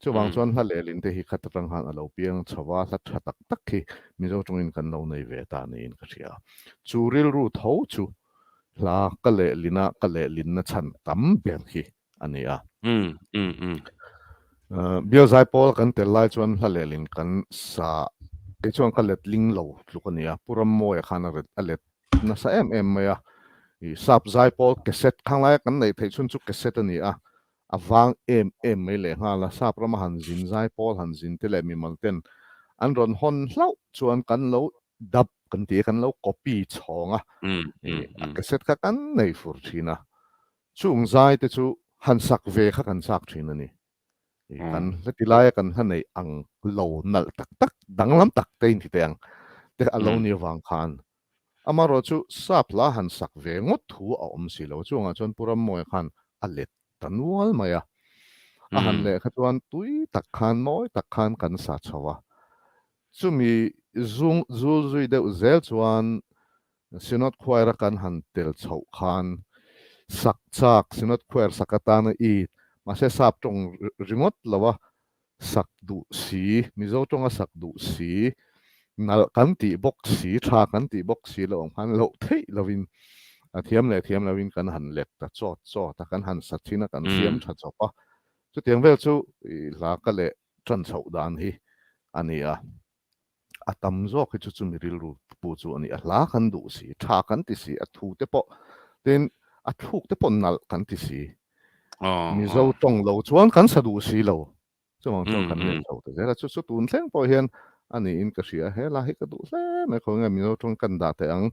Chuvang chuan hla lehlin te hi khat atang khan a lo piang chho a, hla tha tak tak hi Mizo tawngin kan lo nei ve ta niin ka hria. Chu rilru tho chu hla ka lehlina ka lehlinna chhan tam ber hi a ni a. Bial Zaipawl kan tel lai chuan hla lehlin kan sa, kei chuan ka letling lo tluk a ni a, Pu Rammawia khan a let nasa em em mai a. Sap Zaipawl cassette khang laia kan neih theih chhun chu cassette a ni a, A vang em em mai leh nghal a, sap rama han zin zai pawl han zin te leh mimal ten an rawn hawn hlauh chuan kan lo dap kan ti a, kan lo copy chhawng a, a cassette kha kan nei fur thin a, chung zai te chu han sak ve kha kan chak thin a ni. Kan hla ti laia kan hla neih ang lo nalh tak tak danglam tak te in ti teh ang te a lo ni avang khan Amaherawh chu sap hla han sak ve ngawt thu a awm si lo. Chungah chuan Pu Rammawia khan a let ta nual mai a. A han leh kha chuan tui tak khan, mawi tak khan kan sa chho a. Chumi zung zul zui deuh zel chuan Synod Choir a kan han tel chhoh khan sak chak, Synod Choir sak atana i, mahse sap tawng ringawt lo a, sak duh si, Mizo tawnga sak duh si. Nalh kan tih bawk si, tha kan tih bawk si lo ang khan loh theih lovin a thiam leh thiam lovin kan han let ta chawt chawt a, kan han sa thin a, kan siam tha chawp a. Chutiang vel chu i hla ka leh tan chhoh dan hi a ni a. A tam zawk hi chu chumi rilru pu chu a ni. A hla kan duh si, tha kan ti si, a thu te pawh tin a thluk te pawh nalh kan ti si. Mizo tawng lo chuan kan sa duh si lo. Chuvang chuan kan let chho ta zel a, chu chu tun thleng pawh hian a niin ka hria, he la hi ka duh hle mai khaw nge Mizo tawng kan dah teh ang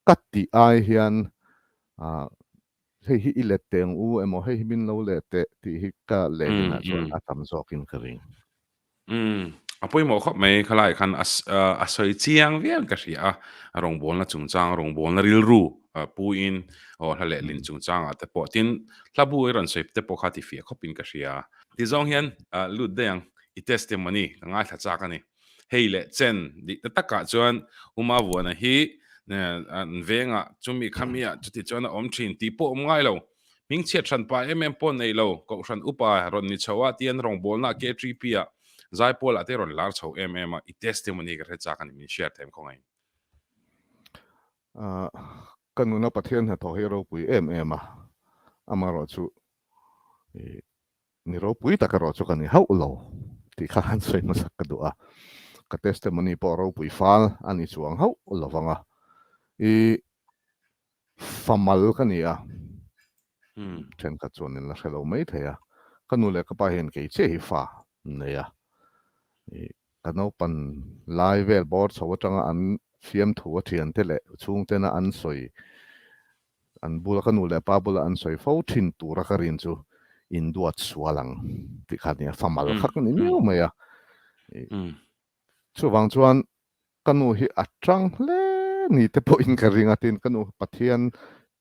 ka tih ai hian ah hei hi i let teh ang u emaw hei hi min lo let teh tih hi ka lehlin ah chuan a tam zawkin ka ring. Umm a pawimawh khawp mai khalai khan a a sawi chiang viau ka hria a, a rawngbawlna chungchang rawngbawlna rilru puin aw hla lehlin chungchangah te pawh tin hlabu i rawn sawi te pawh kha tifiah khawpin ka hria. Ti zawng hian lut daih ang, i testimony ka ngaithla chak a ni. Hei leh chen dih ta takah chuan Uma Vuana hi an vengah chumi khamiah chuti chuan a awm thin tih pawh awm ngai lo. Hmingchhiat hran pa em em pawh nei lo, Kohhran upa rawn ni chho a tian rawngbawlna KTP ah Zaipawl ah te rawn lar chho em em a, i testimony ka hre chak a ni min share them khawngaih. Ka nuna Pathian hnathawh hi a ropui em em a, amaherawhchu Ni ropui tak erawh chu ka ni hauh lo tih kha han sawi hmasak ka duh a, ka testimony pawh ropui fal a ni chuang hauh lo vang a, i famal ka ni a, thenkhat chuan in la hre lo mai thei a, ka nu leh ka pa hian kei chiah hi fa an nei a, i ka naupan lai vel bawr chho atanga an fiamthu a thiante leh chhungtena an sawi An bula ka nu leh pa bula an sawi fo thin tura ka rin chu in duat sual ang tih kha nia fa mal kha ka ni miau mai a. Chuvang chuan ka nu hi a tang hle ni te pawhin ka ring a tin ka nu Pathian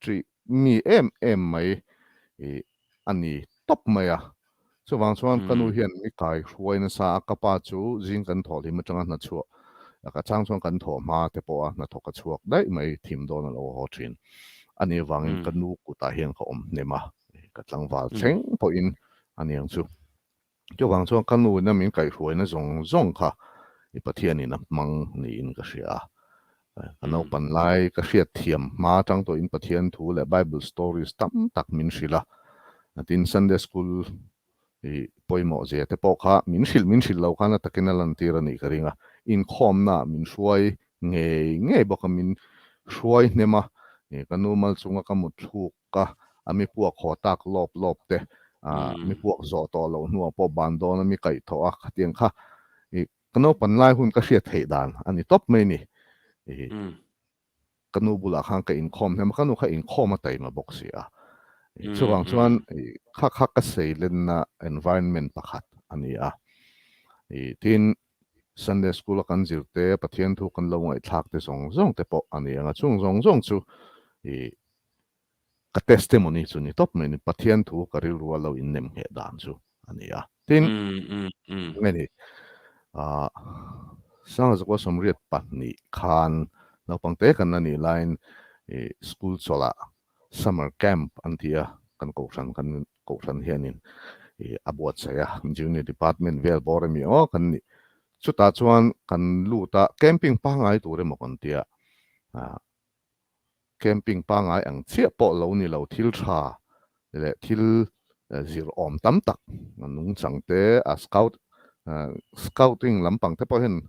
ṭih mi em em mai a ni tawp mai a. Chuvang chuan ka nu hian mi kai hruai nasa a, ka pa chu zing kan thawh hlim atanga hna chhuah ka chang chuan kan thawh hma te pawh a hnathawk a chhuak daih mai thim dawn a lo haw thin. A nih avangin ka nu kutah hian ka awm hnem a, ka tlangval thleng pawhin a niang chu. Chuvang chuan ka nu ina min kaihhruaina zawng zawng kha i Pathianin a hmang niin ka hria a. Ka naupan lai ka hriat thiam hma atang tawhin Pathian thu leh Bible stories tam tak min hrilh a. Tin, Sunday School i pawimawh zia te pawh kha min hrilh min hrilh lo khan a takin a lantir a nih ka ring a. Inkhawmna min hruai ngei ngei bawk a, min hruai hnem a. Ka nu mal chunga ka mutthluk ka a mi puak haw tak lawp lawp te, mi puak zawh tawh loh hnuah pawh ban dawn a mi kaih thawh a, khatiang kha i ka naupan lai hun ka hriat theih dan a ni tawp mai ni. I ka nu bulah khan ka inkhawm hnem a, ka nu kha inkhawm a taima bawk si a. Chuvang chuan i kha kha ka seilenna environment pakhat a ni a. I tin Sunday School a kan zir te, Pathian thu kan lo ngaihthlak te zawng zawng te pawh a ni ang a, chung zawng zawng chu i ka testimony chu ni tawp mai ni, Pathian thu ka rilru a lo innem ngheh dan chu a ni a. Tin, nge ni, ah, Sangzakua 82 khan naupang te kan la nih laiin i school chawlhah summer camp an ti a, kan kohhran kan kohhran hianin i a buatsaih a, junior department vel bawr emi aw kan nih. Chutah chuan kan lut a, camping pangngai tur emaw kan tia, ah, Camping pangngai ang chiah pawh lo ni lo thil tha leh thil zir awm tam tak nungchang te a scout scouting lampang te pawh hian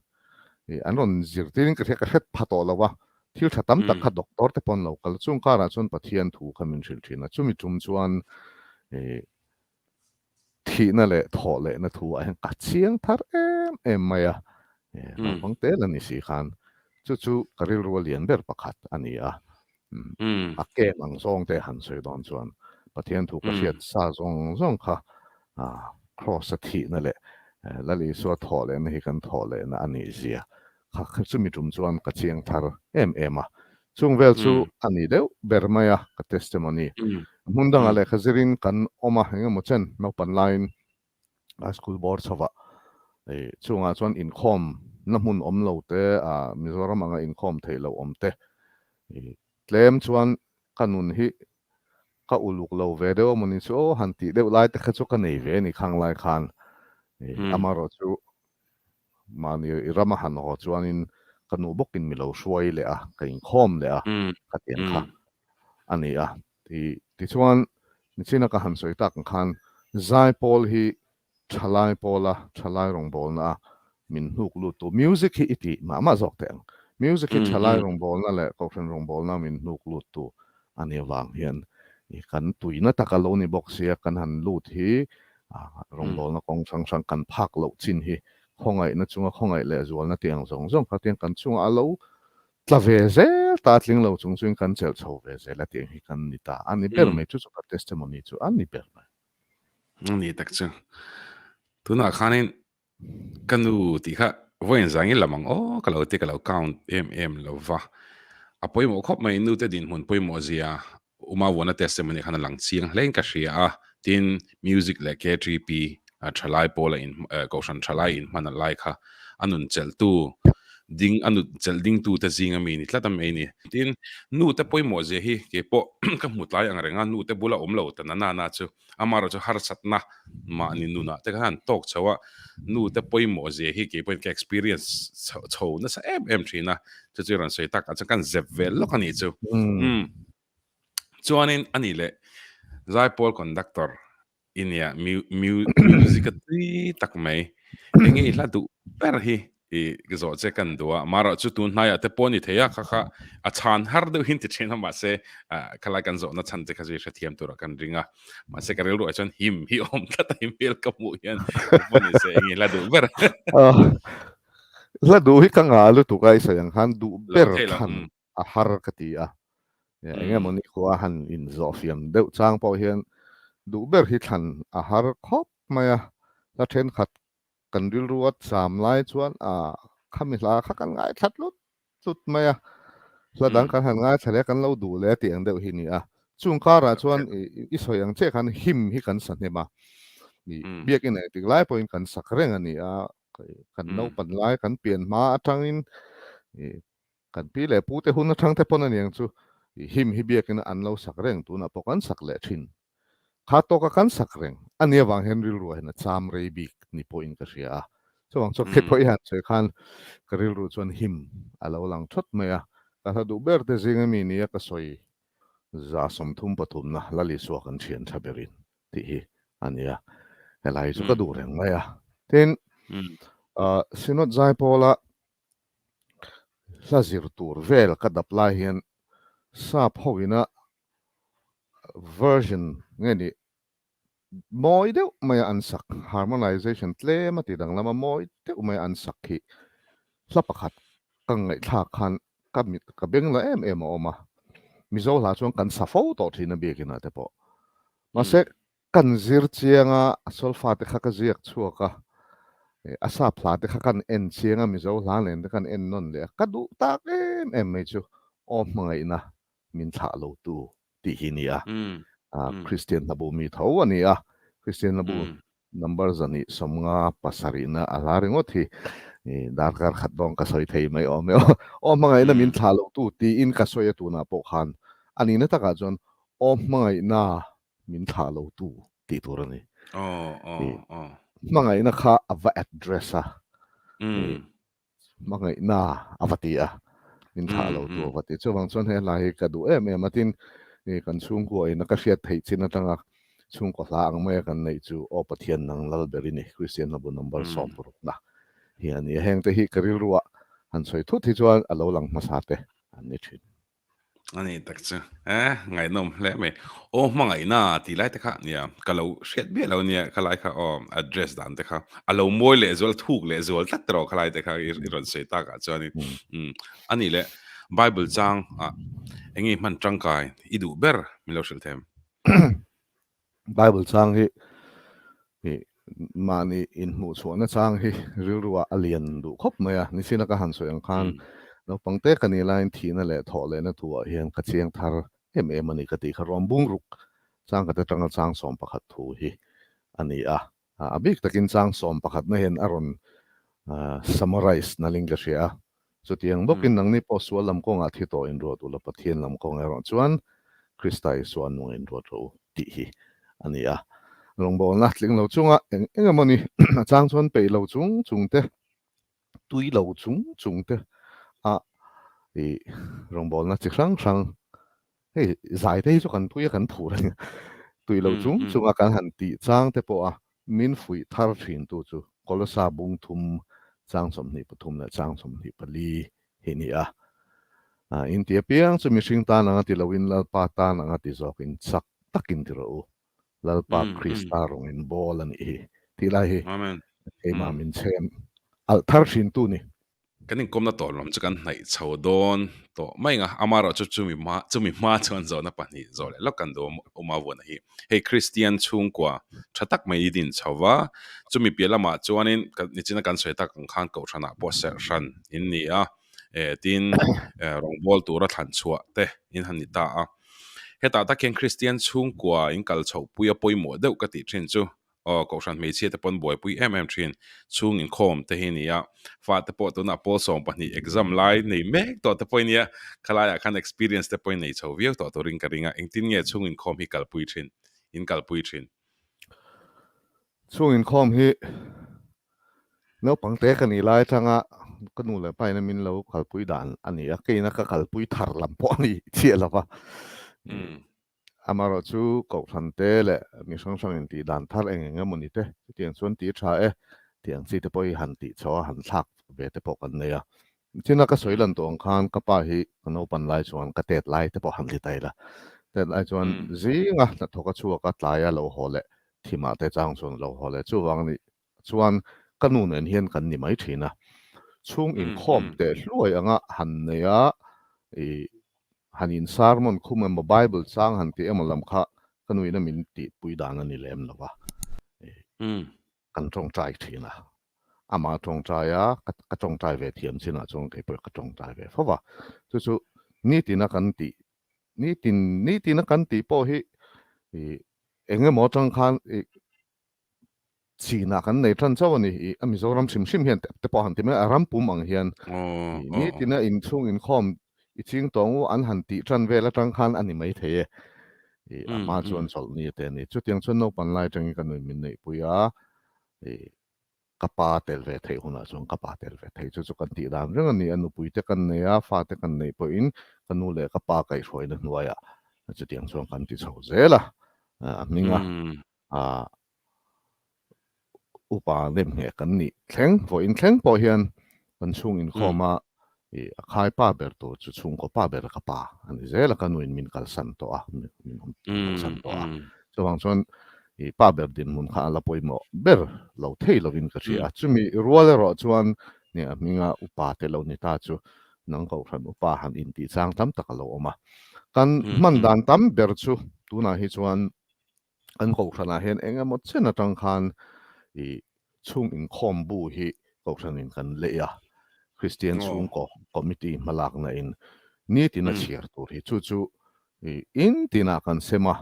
an rawn zirtirin ka hria ka hret pha tawh lo a, thil tha tam tak kha doctor te pawh an lo kal chung karah chuan Pathian thu kha min hrilh thin a, chumi tum chuan Thihna leh thawh lehna thu ah hian ka chiang thar em em mai a, naupang te la ni si khan chu chu ka rilru a lian ber pakhat a ni a, a kem ang zawng te han sawi dawn chuan Pathian thu ka hriat sa zawng zawng kha Kraws a thihna leh Lal Isua thawh lehna hi kan thawh lehna a nih zia kha chumi tum chuan ka chiang thar em em a, Chung vel chu a ni deuh ber mai a, ka testimony. Hmun dangah lehkha zirin kan awm a, engemaw chen naupan laiin a school bawr chhovah chungah chuan inkhawm na hmun awm lo te, Mizoram anga inkhawm theih loh awm te, tlem chuan ka nun hi ka uluk lo ve deuh a mawni chu aw han tih deuh lai te kha chu ka nei ve a ni khang lai khan. Amaherawhchu mahni rama han haw chuanin. ka nu bawkin mi lo hruai leh a, ka inkhawm leh a, ka tiang kha a ni a. Tichuan, nichina ka han sawi tak ang khan Zaipawl hi thalai pawla thalai rawngbawlna a min hnuk lut tu music hi i ti mah mah zawk teh ang. Music hi thalai rawngbawlna leh kohhran rawngbawlna min hnuk lut tu a nih avang hian kan tuina taka lo ni bawk sia kan han lut hi rawngbawlna kawng hrang hrang kan phak loh chin hi khawngaihna chunga khawngaih leh zualna tih ang zawng zawng kha tiang kan chungah a lo tla ve zel ta tling lo chung chuin kan chelh chho ve zel a tih ang hi kan ni ta a ni ber mai chu chu ka testimony chu a ni ber mai. Ni tak chu. Tunah khanin ka nu tih kha vawiin zangin lam ang aw ka lo ti ka lo count em em lo va. A pawimawh khawp mai nute dinhmun pawimawh zia Uma Vuana testimony khan a lang chiang hlein ka hria a. Tin, music leh KTP thalai pawla in kohhran thalai inhman a lai kha a nun chelhtu ding a nun chelh dingtute zinga mi ni tlat a mai ni. Tin, nute pawimawh zia hi keipawh ka hmu tlai ang reng a, nute bula awm lo ta na na na chu amaherawhchu harsatna mahni nunah te khan tawk chho a, nute pawimawh zia hi keipawhin ka experience chho nasa em em thin a, chu chu i rawn sawi takah chuan kan zep vel lawk a nih chu. Umm. Chuanin a nih leh Zaipawl conductor I nia music a tui tak mai. Enge i hla duh ber hi i zawh che kan duh a. Marawh chu tun hnaiah te pawh a ni thei a, kha kha a chhan har deuh hin ti thin a mahse khalai kan zawhna chhan te kha chu i hrethiam turah kan ring a. Mahse ka rilruah chuan him hi awm tlat a i hmel ka hmuh hian pawh ni se enge i hla duh ber. Hla duh hi ka ngah lutuk a i sawi ang khan duh ber thlan a har ka ti a. Eng emaw ni khua han inzawhfiam deuh chang pawh hian duh ber hi thlan a har khawp mai a. Hla thenkhat kan rilru a cham lai chuan a khami hla kha kan ngaithla tlut tlut mai a. Hla dang kan han ngaithla leh a, kan lo duh leh a tih ang deuh hi a ni a. Chung karah chuan i sawi ang chiah khan him hi kan sa hnem a. Biakin engtik lai pawhin kan sak reng a ni a. Kan naupan lai kan pian hma atangin Kan pi leh pu te hun atang te pawn a niang chu i him hi biakin an lo sak reng tunah pawh kan sak leh thin. Kha tawka kan sak reng a nia vang hian rilruah hian a cham rei bik ni pawhin ka hria a. Chuvang chuan kei pawh i han sawi khan ka rilru chuan him a lo lang thawt mai a. Ka hla duh ber te zinga mi nia ka sawi 33 na Lal Isua kan thian tha berin tih hi a ni a. Helai hi chu ka duh reng mai a. Tin, Synod Zaipawla Hla zir tur vel ka dap lai hian sap ho ina version nge ni mawi deuh maia an sak, harmonization tlem a ti danglam a mawi deuh maia an sak hi hla pakhat ka ngaihthlak khan ka mit ka beng la em em a awm a. Mizo hla chuan kan sa fo tawh thin a biakin ah te pawh. Mahse Kan zir chiang a, a solfa te kha ka ziak chhuak a, a sap hla te kha kan en chiang a, Mizo hla nen te kan en nawn leh a, ka duh tak em em mai chu aw hmangaihna min thlah lo tu tih hi ni a, Kristian hlabu mi tho a ni a, Kristian hlabu number 157 na a hla ringawt hi darkar khat dawn ka sawi thei mai awm e aw, aw hmangaihna min thlah lo tu tiin ka sawi a tunah pawh khan a nihna takah chuan aw hmangaihna min thlah lo tu tih tur a ni. Hmangaihna kha a va address a, hmangaihna a va ti a, min thlah lo tu a va ti. Chuvang chuan he hla hi ka duh em em a, tin kan chhungkua ina ka hriat theih chin atanga chhungkaw hla ang maia kan neih chu Aw Pathian nang lal ber i ni, Kristian hlabu number 60 na hi a ni a. Hengte hi ka rilruah han sawi thut hi chuan a lo lang hmasa te an ni thin. A ni tak chu. Eh, ngaihnawm hle mai. Aw hmangaihna tih lai te kha nia, ka lo hriat miah lo nia khalai kha aw address dan te kha. A lo mawi leh zual, thuk leh zual tlat tawh khalai te kha i rawn sawi takah chuanin. Umm, a nih leh Bible chang ah eng nge i hman tangkai i duh ber min lo hrilh them? Bible chang hi mahni inhmuh chhuahna chang hi rilruah a lian duh khawp mai a, nichina ka han sawi ang khan naupang te ka nih laiin thihna leh thawh lehna thuah hian ka chiang thar em em a ni ka tih kha Rom bungruk changkhat atanga chang 11 thu hi a ni a, a bik takin chang 11 na hian a rawn summarize nalhin ka hria a, Chutiang bawkin nangni pawh sual lam kawngah thi tawh inruat ula Pathian lam kawng erawh chuan Krista Isua nung inruat rawh u tih hi a ni a. Rawngbawlna tling lo chunga eng eng emaw ni a chang chuan peih lo chung chung te, tui lo chung chung te a I rawngbawlna chi hrang hrang hei zai te hi chu kan tui a kan phur a ni. Tui lo chung chunga kan han tih chang te pawh a min fuih thar thin tu chu Kolosa bung thum chang 23 leh chang 24 hi ni a. In ti apiang chu mihring tan anga ti loin Lalpa tan anga ti zawkin chak takin ti rawh u. Lalpa Krista rawng in bawl a nih hi tih lai hi keimah min chhem alh thar thin tu ni. Kan inkawmna tawh lam chu kan hnaih chho dawn tawh mai ang a, amaherawhchu chumi hma chumi hma chuan zawhna pahnih zawh leh lawk kan duh awm a vuana hi. Hei Kristian chhungkua tha tak mai i din chho va, chumi piah lamah chuanin nichina kan sawi tak ang khan kohhranah pawh serh hran in ni a, eh tin rawngbâwl tura thlan chhuah te in han ni ta a. Hetah tak hian Kristian chhungkua in kal chhohpui a pawimawh deuh ka tih thin chu Aw, Kohhran hmeichhia te pawn buaipui em em thin. Chhung inkhawm te hi nia. Fa te pawh tunah pawl 12 exam lai nei mek tawh te pawh i nia. Khalaiah khan experience te pawh i nei chho viau tawh turin ka ring a. Engtin nge chhung inkhawm hi kalpui thin? In kalpui thin? Chhung inkhawm hi naupang te ka nih lai atanga ka nu leh pa ina min lo kalpui dan a ni a. Keina ka kalpui thar lam pawh a ni chiah lo va. Amaherawh chu Kohhran te leh mi hrang hrang in tih dan thar eng eng emaw ni te, chutiang chuan ti tha e tih ang chi te pawh hi han tih chho a, han thlak ve te pawh kan nei a. China ka sawi lan tawh ang khan ka pa hi ka naupan lai chuan ka tet lai te pawh han ti ta ila, tet lai chuan zinga hnathawk a chhuak a, tlaia lo haw leh thimah te chang chuan a lo haw leh. Chuvang nih chuan ka nu nen hian kan ni mai thin a, chhung inkhawm teh hluai anga han nei a, ih han in sermon khum emaw Bible chang han tih emaw lam kha ka nu ina min tihpui dan a ni lem lo a, ih kan tawngtai thin a, amah tawngtai a, ka tawngtai ve thiam chinah chuan kei pawh ka tawngtai ve fo va, chu chu nitina kan tih nitin nitina kan tih pawh hi ih eng emaw atang khan ih Chinah kan nei tan chauh a ni. I a Mizoram hrim hrim hian te pawh han ti mai a, a ram pum ang hian nitina inchhung inkhawm i ching tawng u an han tih tan vel atang khan a ni mai thei e. I a hma chuan chawlh ni te a ni. Chutiang chuan naupan lai atangin ka nuin min neihpui a, i ka pa tel ve theih hunah chuan ka pa tel ve thei. Chu chu kan tih dan reng a ni. A nupui te kan nei a, fa te kan neih pawhin ka nu leh ka pa kaihhruaina hnuaiah chutiang chuan kan ti chho zel a, a hming a. a upa nem ngheh kan nih thleng vawiin thleng pawh hian kan chhung inkhawm a i a khai pa ber tur chu chhungkaw pa ber ka pa a ni zel a ka nuin min kalsan tawh a min kalsan tawh a chuvang chuan i pa ber dinhmun kha a la pawimawh ber lo thei lovin ka hria a chumi rual erawh chuan nia a hminga upa te lo ni ta chu nang kohhran upa han intih chang tam tak a lo awm a kan hman dan tam ber chu tunah hi chuan Kan kohhranah hian eng emaw chen atang khan i chhung inkhawm bu hi kohhranin kan lei a, Kristian chhungkaw committee hmalakna in nitin a chhiar tur hi chu chu i in tinah kan sem a,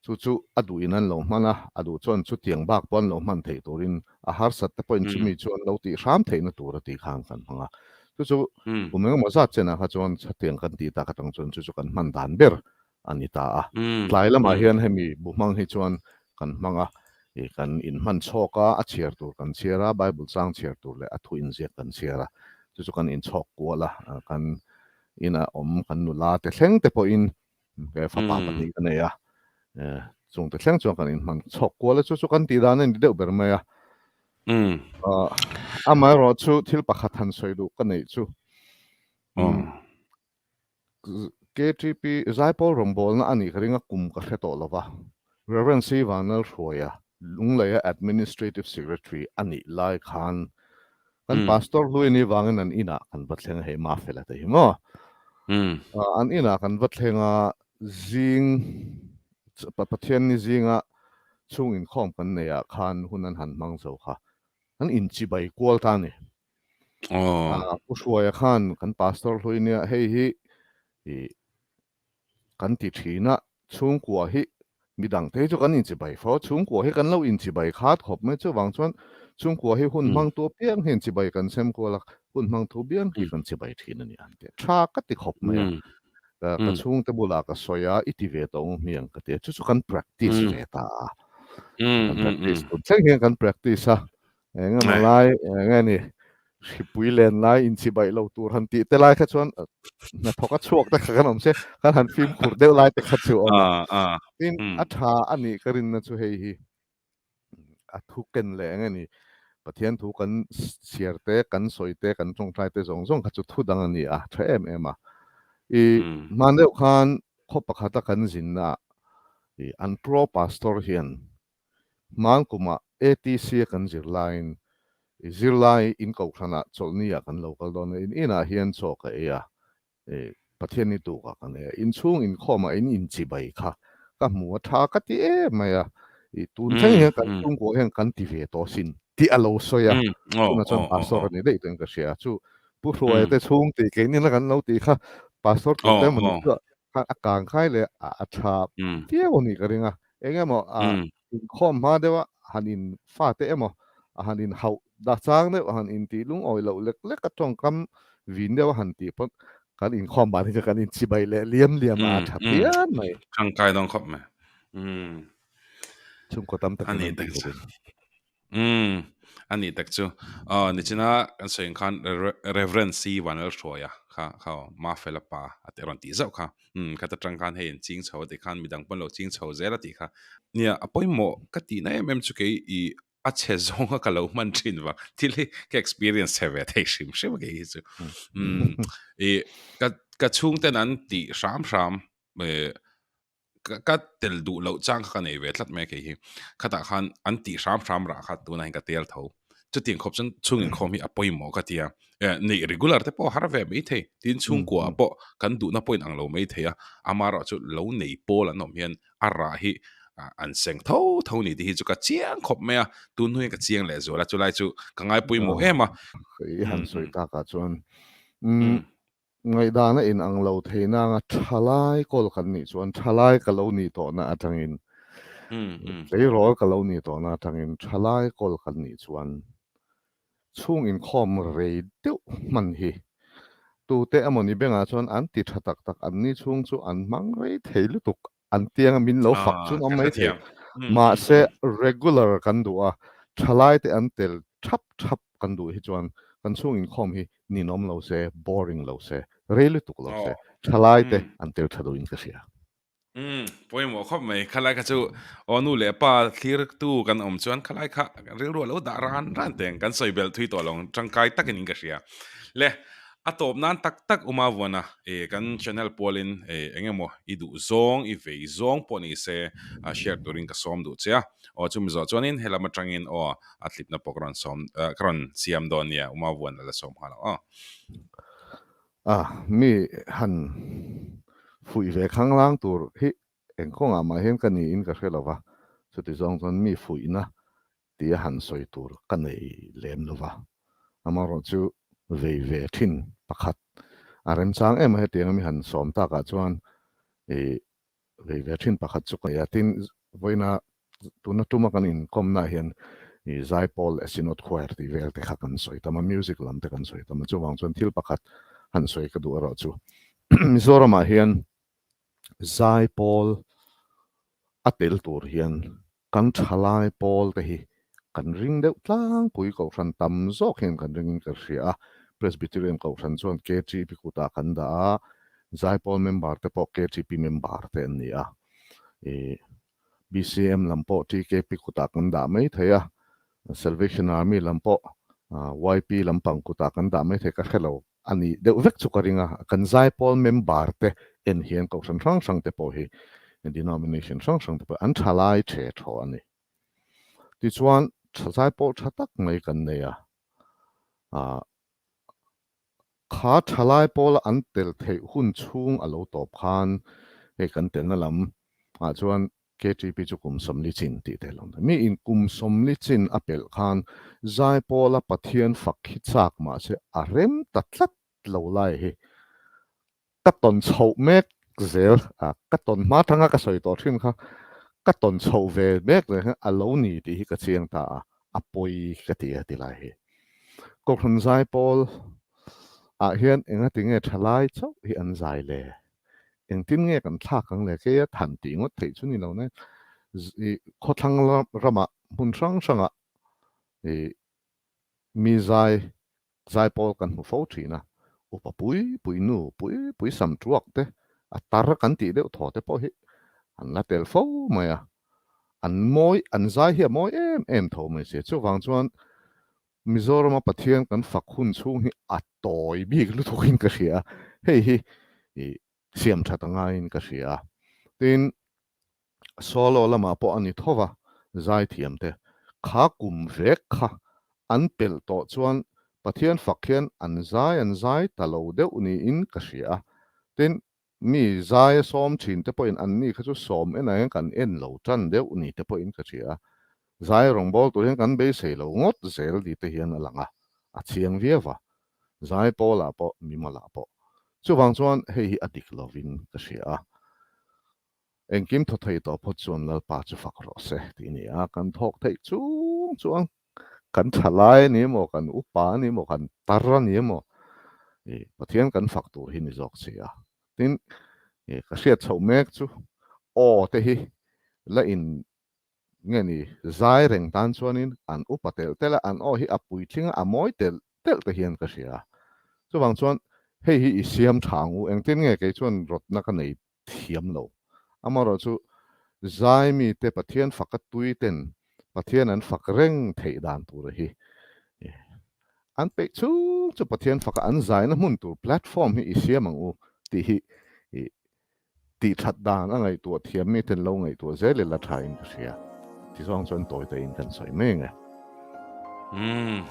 chu chu a duhin an lo hman a, a duh chuan chutiang bak pawh an lo hman theih turin a harsat te pawhin chumi chu an lo tih hram theihna tur a tih khan kan hmang a, chu chu kum engemaw zat chenah kha chuan chutiang kan tih tak atang chuan chu chu kan hman dan ber a ni ta a. Tlai lamah hian hemi bu hmang hi chuan kan hmang a, ih kan inhman chhawk a, a chhiar tur kan chhiar a, Bible chang chhiar tur leh a thu inziak kan chhiar a, chu chu kan inchhawk kual a, kan ina awm kan nula te thleng te pawhin fapa pahnih ka nei a, chung te thleng chuan kan inhman chhawk kual a, chu chu kan tih dan a ni deuh ber mai a. Amaherawh chu thil pakhat han sawi duh ka neih chu. KTP Zaipawl rawngbawlna a nih ka ring a, kum ka hre tawh lo va. Rev. C. Vanlalhruaia, Lungleia Administrative Secretary a nih lai khan kan Pastor hlui ni vangin an inah kan va thleng a, hei Mafela te hi maw? An inah kan va thleng a, zing Pathianni zinga chhung inkhawm kan neihah khan hun an han hmang zo kha, an inchibai kual ta a ni. Aw. Pu Hruaia khan kan pastor hlui nia hei hi i kan ti thin a, chhungkua hi midang te hi chu kan inchibai fo, chhungkua hi kan lo inchibai khat khawp mai chuvang chuan chhungkua hi hun hmang tu apiang hian chibai kan sem kual a, hun hmang thu biang hi kan chibai thin a ni an ti a, tha ka ti khawp mai a, ka chhungte bulah ka sawi a, i ti ve tawh ang hmiang ka ti a, chu chu kan practice ve ta a, kan practice tun thleng hian kan practice a, Eng emaw lai eng nge ni? Hripui len lai inchibaih lo tur han tih te lai kha chuan hnathawk a chhuak te kha kan awm se, kan han fimkhur deuh lai te kha chu awm a. Tin, a tha a nih ka rinna chu hei hi a thu ken leh eng nge ni, Pathian thu kan chhiar te, kan sawi te, kan tawngtai te zawng zawng kha chu thu dang a ni a, tha em em a. I hman deuh khan khaw pakhata kan zinna ah i an pro pastor hian Hmang kumah ATC a kan zir laiin i zirlai in kohhranah chawlhni ah kan lo kal dawn a, in inah hian chaw ka ei a, i Pathianni tukah kan ei a, inchhung inkhawmah in inchibai kha ka hmu a, tha ka ti em mai a, i tun thleng hian kan chhungkua hian kan ti ve tawh asin tih a lo sawi a, tunah chuan pastor a ni daih tawhin ka hria, chu Pu Hruaia te chhung tih keini la kan lo tih kha pastor tur te emaw ni chu a kangkai leh a tha viau a nih ka ring a. Eng emaw a inkhawm hma deuh a han in fate emaw a han in hauh dah chang deuh a han in tih lungawi loh lek lek a tawngkam vin deuh a han tih pawn kan inkhawm ban hi chu kan inchibai leh liam liam a a tha phian mai. Tangkai dawn khawp mai. Chhungkaw tam takin an tih ka ring. Umm, a nih tak chu. Aw, nichina kan sawi ang khan Reverend C Vanlalhruaia kha kha aw, Mafela pa a ti rawn tih zauh kha. Umm, khata tang khan hei an ching chho a tih khan midang pawn lo ching chho zel a tih kha. Nia, a pawimawh ka tihna em em chu kei i a chhe zawnga ka lo hman thin vang. Thil hi ka experience chhe ve thei hrim hrim a kei hi chu. Umm, i ka ka chhungten an tih hram hram eh ka tel duh loh chang kha ka nei ve tlat mai kei hi khatah khan an tih hram hram rah kha tunah hian ka tel tho chutiang khawp chuan chhung inkhawm hi a pawimawh ka tia eh neih regular te pawh har ve mai thei tin chhungkua pawh kan duhna pawh in ang lo mai thei a amaherawh chu lo nei pawl an awm hian a rah hi an seng tho tho ni tih hi chu ka chiang khawp mai a tun hnu hian ka chiang leh zual a chulai chu ka ngaipawimawh em a i han sawi takah chuan Ngaihdana in ang lo thei nanga thalai kawl kan nih chuan thalai ka lo nih tawhna atangin tleirawl ka lo nih tawhna atangin thalai kawl kan nih chuan chhung inkhawm rei deuh hman hi tute emawni bengah chuan an ti tha tak tak an ni chhung chu an hmang rei thei lutuk an tianga min lo fak chu an awm mai thei. Mahse regular kan duh a, thalai te an tel thap thap kan duh hi chuan kan chhung inkhawm hi ninawm lo se, boring lo se, rei lutuk lo se, thalai te an tel tha duhin ka hria. Umm, pawimawh khawp mai. Khalai kha chu aw nu leh pa thlirtu kan awm chuan khalai kha rilru a lo dah ran ran teng kan sawi belh thui tawh lo ang tangkai takin in ka hria. Le A tawp nan tak tak Uma Vuana e kan channel pualin e eng emaw i duh zawng i vei zawng pawh ni se a share turin ka sawm duh che a. Aw chumi zawh chuanin helam atangin aw a tlipna pawh ka rawn sawm ka rawn siam dawn nia Uma Vuana la sawm nghal ang aw. A mi han fuih ve khanglang tur hi eng kawngah mah hian ka niin ka hre lo va, chuti zawng chuan mi fuihna tia han sawi tur ka nei lem lo va, amaherawh chu vei ve thin pakhat a remchang em a hetiang a mi han sawm takah chuan i vei ve thin pakhat chu ka nei a, tin vawiina tuna tuma kan inkawmnaah hian i Zaipawl leh Synod Choir tih vel te kha kan sawi tam a, music lam te kan sawi tam a, chuvang chuan thil pakhat han sawi ka duh erawh chu Mizoramah hian Zaipawl a tel tur hian Kan thalai pawl te hi kan ring deuh tlangpui kohhran tam zawk hian kan ringin ka hria a, Presbyterian kohhran chuan KTP kutah kan dah a, Zaipawl member te pawh KTP member te an ni a, ih BCM lam pawh TKP kutah kan dah mai thei a, Salvation Army lam pawh YP lampang kutah kan dah mai thei ka hre lo. A nih deuh vek chu ka ring a, kan Zaipawl member te en hian kohhran hrang hrang te pawh hi denomination hrang hrang te pawh an tha lai the thaw a ni. Tichuan Zaipawl tha tak mai kan nei a, ah kha thalai pawla an tel theih hun chhung a lo tawp khan hei kan telna lam ah chuan KTP chu kum 40 chin tih te lo ni. Mi in kum 40 chin a pelh khan Zaipawla Pathian fak hi chak mahse a rem ta tlat lo lai hi ka tawn chhoh mek zel a, ka tawn hma tanga ka sawi tawh thin kha ka tawn chhoh ve mek zel hian a lo ni tih hi ka chiang ta a, a pawi ka ti a ti lai hi. Kohhran Zaipawl ah hian engatinge thalai chauh hi an zai le? Engtin nge kan thlak ang le? Keia than tih ngawt theih chu ni lo ne. I khawthlang ramah hmun hrang hrangah i mi zai Zaipawl kan hmu fo thin a, upa pui pui nu pui pui sam tuak te, a tar kan tih deuh thaw te pawh hi an la tel fo mai a, an mawi, an zai hi a mawi em em tho mai si. Chuvang chuan Mizorama Pathian kan fak hun chhung hi a tawi bik lutukin ka hria a, hei hi siam that a ngaiin ka hria a. Tin, Solo lamah pawh a ni tho va, zaithiam te kha kum vek kha an pelh tawh chuan Pathian fak hian an zai an zai ta lo deuh niin ka hria a. Tin, mi zai a sawm thin te pawhin anni kha chu sawm enah hian kan en lo tan deuh ni te pawhin ka hria a. Zai rawngbâwl tur hian kan beisei lo ngawt zel ti te hian a lang a, a chiang viau va. Zai pawlah pawh, mimalah pawh. Chuvang chuan hei hi a dik lovin ka hria a. Engkim thaw thei tawh phawt chuan Lalpa chu fak rawh se tih a ni a, kan thawk theih chung chuan kan tha lai a ni emaw, kan upa a ni emaw, kan tar a ni emaw, ih Pathian kan fak tur hi ni zawk si a. Tin, ih ka hriat chhoh mek chu aw te hi la in Nge ni, zai reng tan chuanin an upa telh telh a, an aw hi a puitling a, a mawi telh telh te hian ka hria. Chuvang chuan hei hi i siam tha ang u, engtin nge kei chuan rawtna ka nei thiam lo. Amaherawhchu zai mite Pathian faka tui ten Pathian an fak reng theih dan tur hi an peih chhung chu Pathian faka an zaina hmun tur platform hi i siam ang u tih hi Tih that dan a ngaihtuah thiam mi ten lo ngaihtuah zel ila tha in ka hria. Ti zawng chuan tawi te in kan sawi mai nge. Umm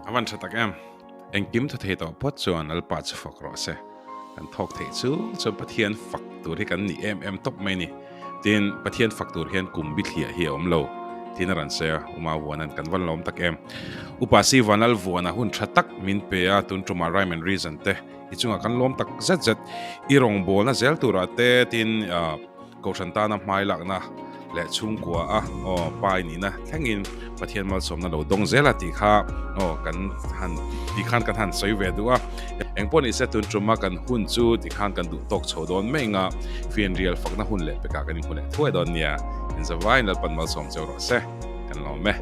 a van tha tak em. Engkim tha thei tawh phawt chuan Lalpa chu fak rawh se. Kan thawk theih chu chuan Pathian fak tur hi kan ni em em tawp mai ni. Tin Pathian fak tur hian kum bithliah hi a awm lo. Tin a rawn sawi a, Uma Vuanan kan van lawm tak em. Upa si Vanlal Vuana hun tha tak min pe a, tun tumah Rhyme and Reason te I chungah kan lawm tak zet zet. I rawngbawlna zel turah te tin Kohhran tana hmai lakna leh chhungkua a aw pai nihna thlengin Pathian malsawmna lo dawng zel a tih kha aw kan han tih khan kan han sawi ve duh a. Engpawh ni se tun tuma kan hun chu tih khan kan duh tawk chho dawn mai anga fianrial fakna hun leh pekah kan inhmu leh thuai dawn nia. Inzavaiin Lalpan malsawm cheu rawh se. Kan lawm e.